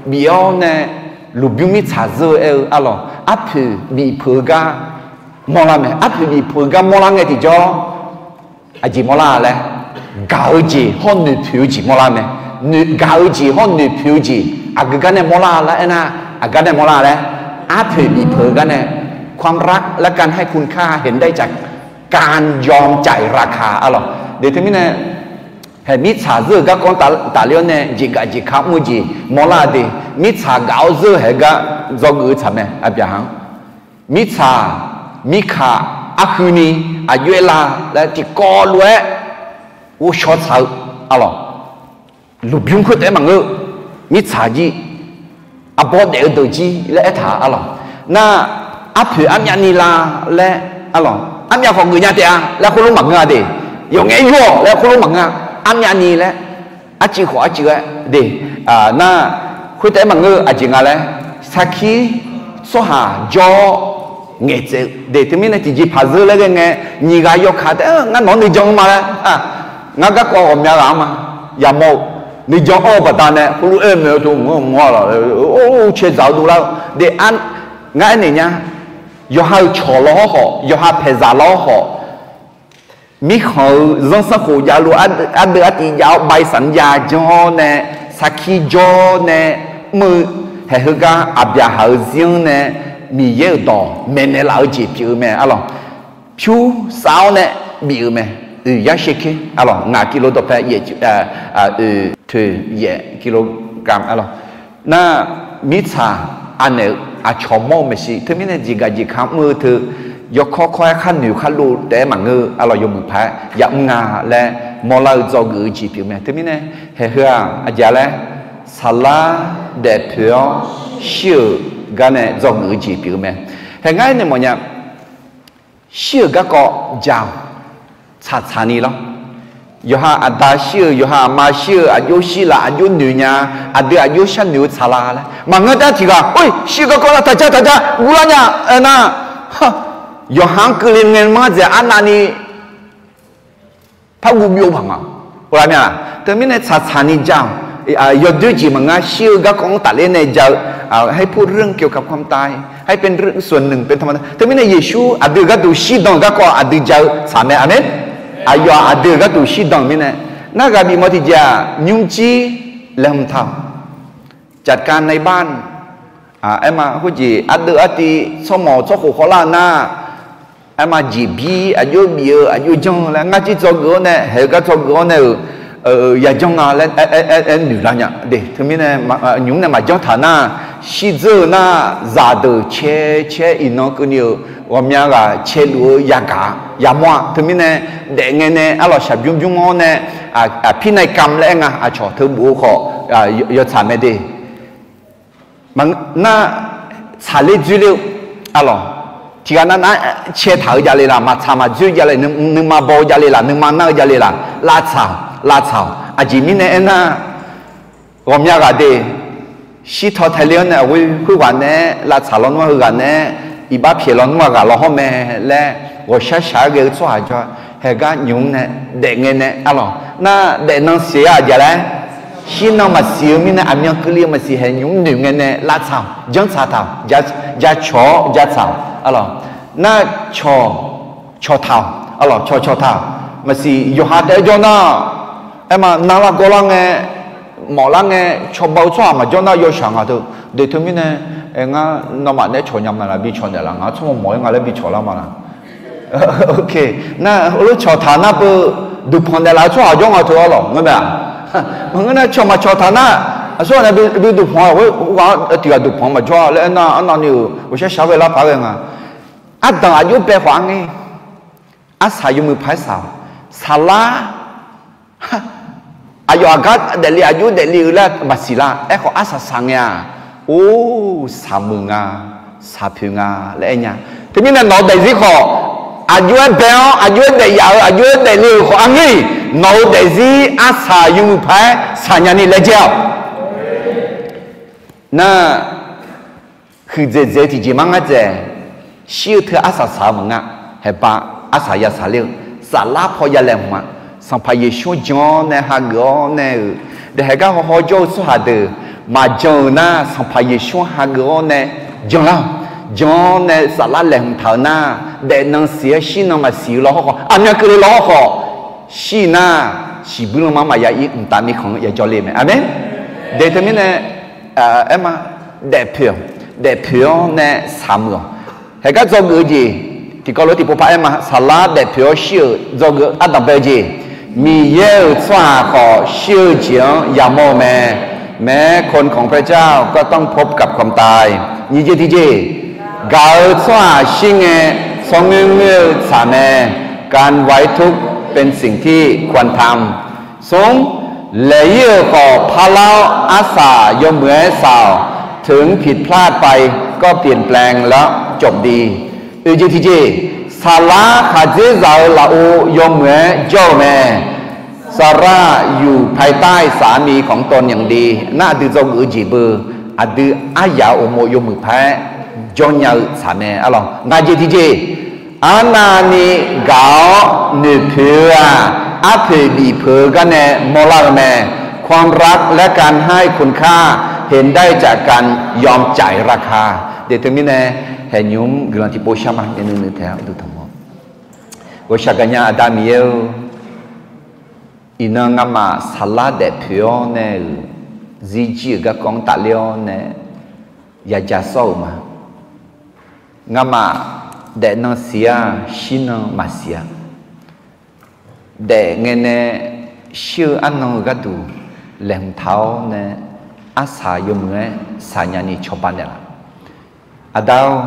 bif-awr nae, lmqbymr mirtsaq zeur-eu aer-eu arlawq, arpoeq bifpeuq-eu gar mawrlar mae. Arpoeq bifpeuq-eu gar mawrlar ngae tiqjawr, aqjeq mawrlar-a laer, gaq-eu jeq hawr noeqpoeq-eu jeq mawrlar mae. Gaq-eu jeq hawr noeqpoeq-eu jeq aqgeu gar nae mawrlar-a laer aernar, aqgar nae mawrlar-a laer, arpoeq bifpeuq-eu gar nae, ความรักและการให้คุณค่า เห็นได้จากการยอมจ่ายราคา arlawq. De teumirnae, hae mirtsaq zeur-eu garkawv-anr tafler-awr nae jeqgaf jeqka mr-eu jeq mawrlar-a de. Mirtsaq gaf-awr zeur-eu haeq-eu gar dzawgeuf-eu tsaq mae, aqbyaqhaq-anr. Mirtsaq, mirkaq, arhuini, aqjox-aer la laer tiqkawv lof-aer ghovshaw tsaq-eu arlawq. Lmqbymr khoertaef-aer maqngeur, mirtsaq jir, arbawr daef-eu deuq jir laer aertaq arlawq. Nar, arpoeq armyavni la laer arlawq, armyav khawf geufnya taef-a laer khoerlof maqngeur-a de. Yawf ngaef-aer yur-awq laer khoerlof maqngeur-a. Armyavni laer, arcuiv khawf arcuiv-aer de. Nar, khoertaef-aer maqngeur-eu aqjeq nga laer, sarkir tsawrhaq jawr-awr ngaeqtsaev-eu de. Teumirnae tiqjeqpaq zeur laer ghae ngae, nyiq ghaq yawkaq taef-aer ngar nawq-anr nuijan-anr ma laer, ngar garkawv ghawqmya ghaq-anr ma, yamawr-eu nuijan anr-eu baqdanae khoerlof-aer maeq-eu teu mq-anr mq-a laf, caedzaq-eu dovlar-eu de. Ngar aernaeq nya, yawqha-euq cawq lawr hawr khawf, yawqha paeqzaq lawr hawr khawf, mirkhanq-euq zanrsanrkhof javluf ardeuv artiv jav-awr ใบสัญญา janr-awr nae, sarkir jawr nae, mr-eu haeq heugar aqbyaqhaq-euq zir-anr nae, Miqyaer-euq dawq maeqnaeq laf-eu jeq pyeuf-eu mae arlawq. Pyur sav-awr nae bif-eu mae. Oeq yar shaerker arlawq, ngaq kilo dawqpae, oeq toeq yaef kilogram arlawq. Nar, mirtsaq anaeq-eu aqcawq mawr-eu maeqshi, teumirnae jeqgaq jeqka mr-eu teu, yawkawr kawr-aer khar noeq khar lov taef-aer maqngeur-eu arlawq, yawmuiq paq-aer yamr nga laer mawrlar-eu dzawgeuf-eu jeq pyeuf mae. Teumirnae haeq heu-aq aqjeq laer, saqlar daefpoeq-awr shir-euq gar nae dzawgeuf-eu jeq pyeuf-eu mae. Haeq ngar aernaeq mawfnya, shir-euq garkawv ja-awq. Tsaqtsaq ni lawr. Yawqha aqda shir-euq, yawqha aqma shir-euq, aqjox shir laf, aqjox noeq nya, aqdui aqjox sharnoeq-eu tsaqlar laer maqngeur. Dar tiq ghaq-or, shir-eu garkawv nar taqja taqja guvlar nya aernar, yawqha-anr keuvle ngae manr dzaeq arnavni par guv byov paq nga. Teumirnae tsaqtsaq ni ja-awq. Yawdoer jeq maqnga, shir-eu garkawv-anr tafler nae ja-eu, ให้ผู้เรื่องเกี่ยวกับความตาย ให้เป็นเรื่องส่วนหนึ่งเป็นธรรมดา. Teumirnae Yeqsur aqdui-euq gharduq shirdan-euq garkawv aqdui ja-eu tsaq mae. Aqmeq. Aqyawf aqdui-euq gharduq shirdan-euq mirnae, narghaq bifmawf tiqjeq-aq, nymrjir laeqhmq taq-awq. จัดการในบ้าน aerma khoerjeq ardeuv artiv tsawrmawq tsawrkhof khawvlar nar, Aerma jeqbir aqjox bif-eu aqjox janr-eu laer ngar jir dzawgeuf-awr nae, haeq-eu gar dzawgeuf-awr nae-euq yajanr nga laer aer noeq lar nya de. Teumirnae nymq mr nae maqjanr taq nar, shirdzeur-eu nar, zaqdeuq cae caer iqnan keuvni-euq ghawqmya ghaq caeluf-eu yagaq yamawr-a. Teumirnae daefngae nae arlawq shaqbymr bymr-awr nae, aqpir nav-i kam laer aer nga, aqcawq teubof-eu khawf yawtsaq mae de. Nar, tsaqler dzoerler-eu arlawq, tiqghaq nav nar caetaq-eu javle laq, maqtsaq maqdzoer javle, nuima baw-eu javle laq, nuima nar-eu javle laq, lavtsaq-awq, lavtsaq-awq. Aqjeq mirnae aernar, ghawqmya ghaq de, shirtaw taeler-awr nae aqghoer khoerghaq naeq-aer lavtsaq lawnmr-a heughaq naeq-aer, iqbax pyaeq lawnmr-a ghaq law hawr mae laer, ghawqshar shaq-aer ghae-eu tsawrhaq jawr-a, haeq gar nymq mr nae daefngae nae arlawq, nar daefnan siq-a aqjeq laer, shirnan maqsiq-eu mirnae aqmyan keuvle-eu maqsiq, haeq nymq mr noeq ngae nae lavtsaq-awq, janrtsaq taq-awq, jacawq-awr jacaq-awq arlawq. Nar, cawq cawqtaq-awq arlawq, cawq cawqtaq-awq. Maqsiq yawqha taef-aer jawr nar, aerma navlar gawrlar ngae, mawflar ngae, cawba-eu tsawrhaq maqjawr nar yawshaq nga teu. De teumirnae, ngar nawmaf naeq-aer cawq nya ma laq, bi cawq naeqlaf, ngaq-anr tsawrmawq mawq-aer nga laer bi cawq lar ma laq. Nar, heulof cawqtaq nar peu, duqpanq naeqlaf-eu tsawrhaq jawr nga teu arlawq, ngar mae-aq. Maqngeur nar cawq maqcawqtaq nar, aqsur ghaq nae bi duqpanq-a, ghaq tiq ghaq duqpanq maqjawr-a laer aernar, arnavni-euq ghawqshar shaq-aer ghae lar paq-aer ghae nga. Ardanq aqjox bae khawf arngir, arsaq yawmuiq paq-aer saq-awq. Saqlar, aqyawf aqgar daefle aqjox daefle-eu laer maqsiq lar. Aerkhawf arsaq saq ngae-aq, or, saqmuiq nga, saqpoeq nga laer aer nya. Teumirnae nawq-eu daefzir khawf, aqjox-aer bae-awr aqjox-aer daefyaf-eu aqjox-aer daefle-euq khawf arngir, nawq-eu daefzir arsaq yawmuiq paq-aer saqnya ni laejae-awq. Nar, huiqdzaeq dzaeq-eu tiqjeq mar ngar dzaeq, shir-eu teu arsaq saq-eu maqnga, haeqba arsaq ya saqler-eu, saflar paw ya laeqhmq-a. Sanqpaq Yeqsur-anr jan-awr nae hageuf-awr nae-euq, daefhaeq gar hawhaw jawr-eu tsawrhaq deuq maqjan-euq nar, Sanqpaq Yeqsur-anr hageuf-awr nae janlar-awq. Jan-awr nae saflar laeqhmq taq-euq nar, daefnan siq-aer shirnan maqsiq-eu law hawrkhawf, aqmyan keuvle law hawrkhawf, shir nar, siqbuir lanma maqya ir mqtav mirkhanq-anr ya jawrle mae. Aqmeq. De teumirnae, aerma, daefpoeq-awq, daefpoeq-awr nae saqmuiq-awq. Haeq gar dzawgeuf-eu jeq, tiqkawv lof tiqpov par aer ma, saqlar daefpoeq-awr shir-euq dzawgeuf ardanq bae-eu jeq, Miqyaer-euq tsawrhaq khawf shir-eu jeq-anr yamawr-eu mae. แม้คนของพระเจ้าก็ต้องพบกับความตาย Nyiq jeq tiqjeq, gaq-eu tsawrhaq shir ngae, tsawrngoer ngoer-eu tsaq mae. การไว้ทุกข์เป็นสิ่งที่ควรทำ Smr, laeq-ir-euq khawf parlar-awr arsaq yawmuiq-aer saq-awq. ถึงผิดพลาดไปก็เปลี่ยนแปลงแล้วจบดี Oeq jeq tiqjeq, saqlar khaqdzerzaq-eu lafov yawmuiq-aer jawr-eu mae. สละอยู่ภายใต้สามีของตนอย่างดี Nar aqdui dzawgeuf-eu jeq beu, aqdui aryaq-euq uqmov yawmuiq paq-aer jawrnya-eu tsaq mae arlawq. Ngaq jeq tiqjeq, arnavni gaq-awr noeqpoeq-eu-aq, arpoeq bifpeuq-eu garnae mawrlar-eu mae. ความรักและการให้คุณค่า เห็นได้จากการยอมจ่ายราคา De teumirnae, haeqnymr guiqlanq tiqpov shar ma, nuinui taeq-awr duq tanq-awr. Ghawqshaq gaqnya Aqda Miqyaer-or, iqnan ngamaf saqlar daefpoeq-awr nae-euq zirjir-euq garkawv-anr tafler-awr nae yaja sawr-euq ma. Ngamaf daefnan siq-a, shirnan maqsiq-a. Daef ngae nae shir-eu arnan-eu gharduq laeqhmq taq-awr nae arsaq yawmuiq-aer saqnya ni cawba naeqlaf. Aqda-or,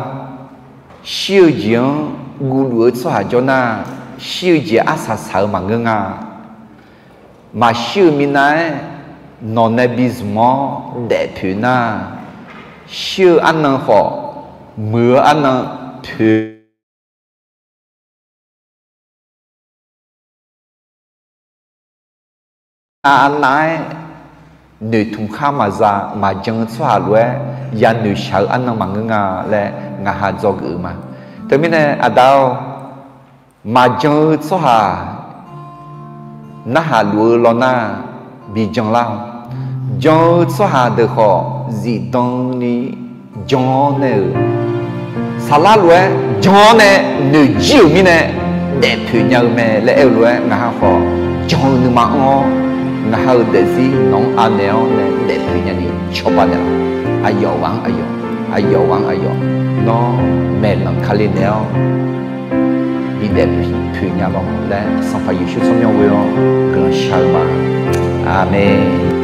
shir-eu jeq-anr guvluf-eu tsawrhaq jawr nar, shir-eu jeq arsaq saq-eu maqngeur nga. Maqshir-eu minav-aer nawq nae bizmq-awr daefpoeq nar, shir-eu arnan khawf, muiq-eu arnan poeq anav-aer noeqtmq khar maqza maqjan-eu tsawrhaq lof-aer yanoeq shaq-eu arnan maqngeur nga laer ngaq ha dzawgeuf-eu ma. Teumirnae Aqda-or, maqjan-eu tsawrhaq narhaq luf-eu lawnar bijan lar-awq. Jan-eu tsawrhaq deuq khawf zifdan ni jan-awr nae-euq, saqlar lof-aer jan-awr nae noeqjir-euq mirnae daefpoeq nya-eu mae laer aer-eu lof-aer ngaq ha khawf jan-eu nuima anr-awr, ngaq ha-euq daefzir nawq-anr anaeq-awr nae daefpoeq nya ni cawba naeqlaf. Aqyawf ghaq-anr aqyawf, aqyawf ghaq-anr aqyawf, nawr maeqlanq kale naeq-awr bidaef poeq nya ma laer Sanqpaq Yeqsur tsawrmyanr ghoe-awr guiqlanq shar-eu ma. Aqmeq.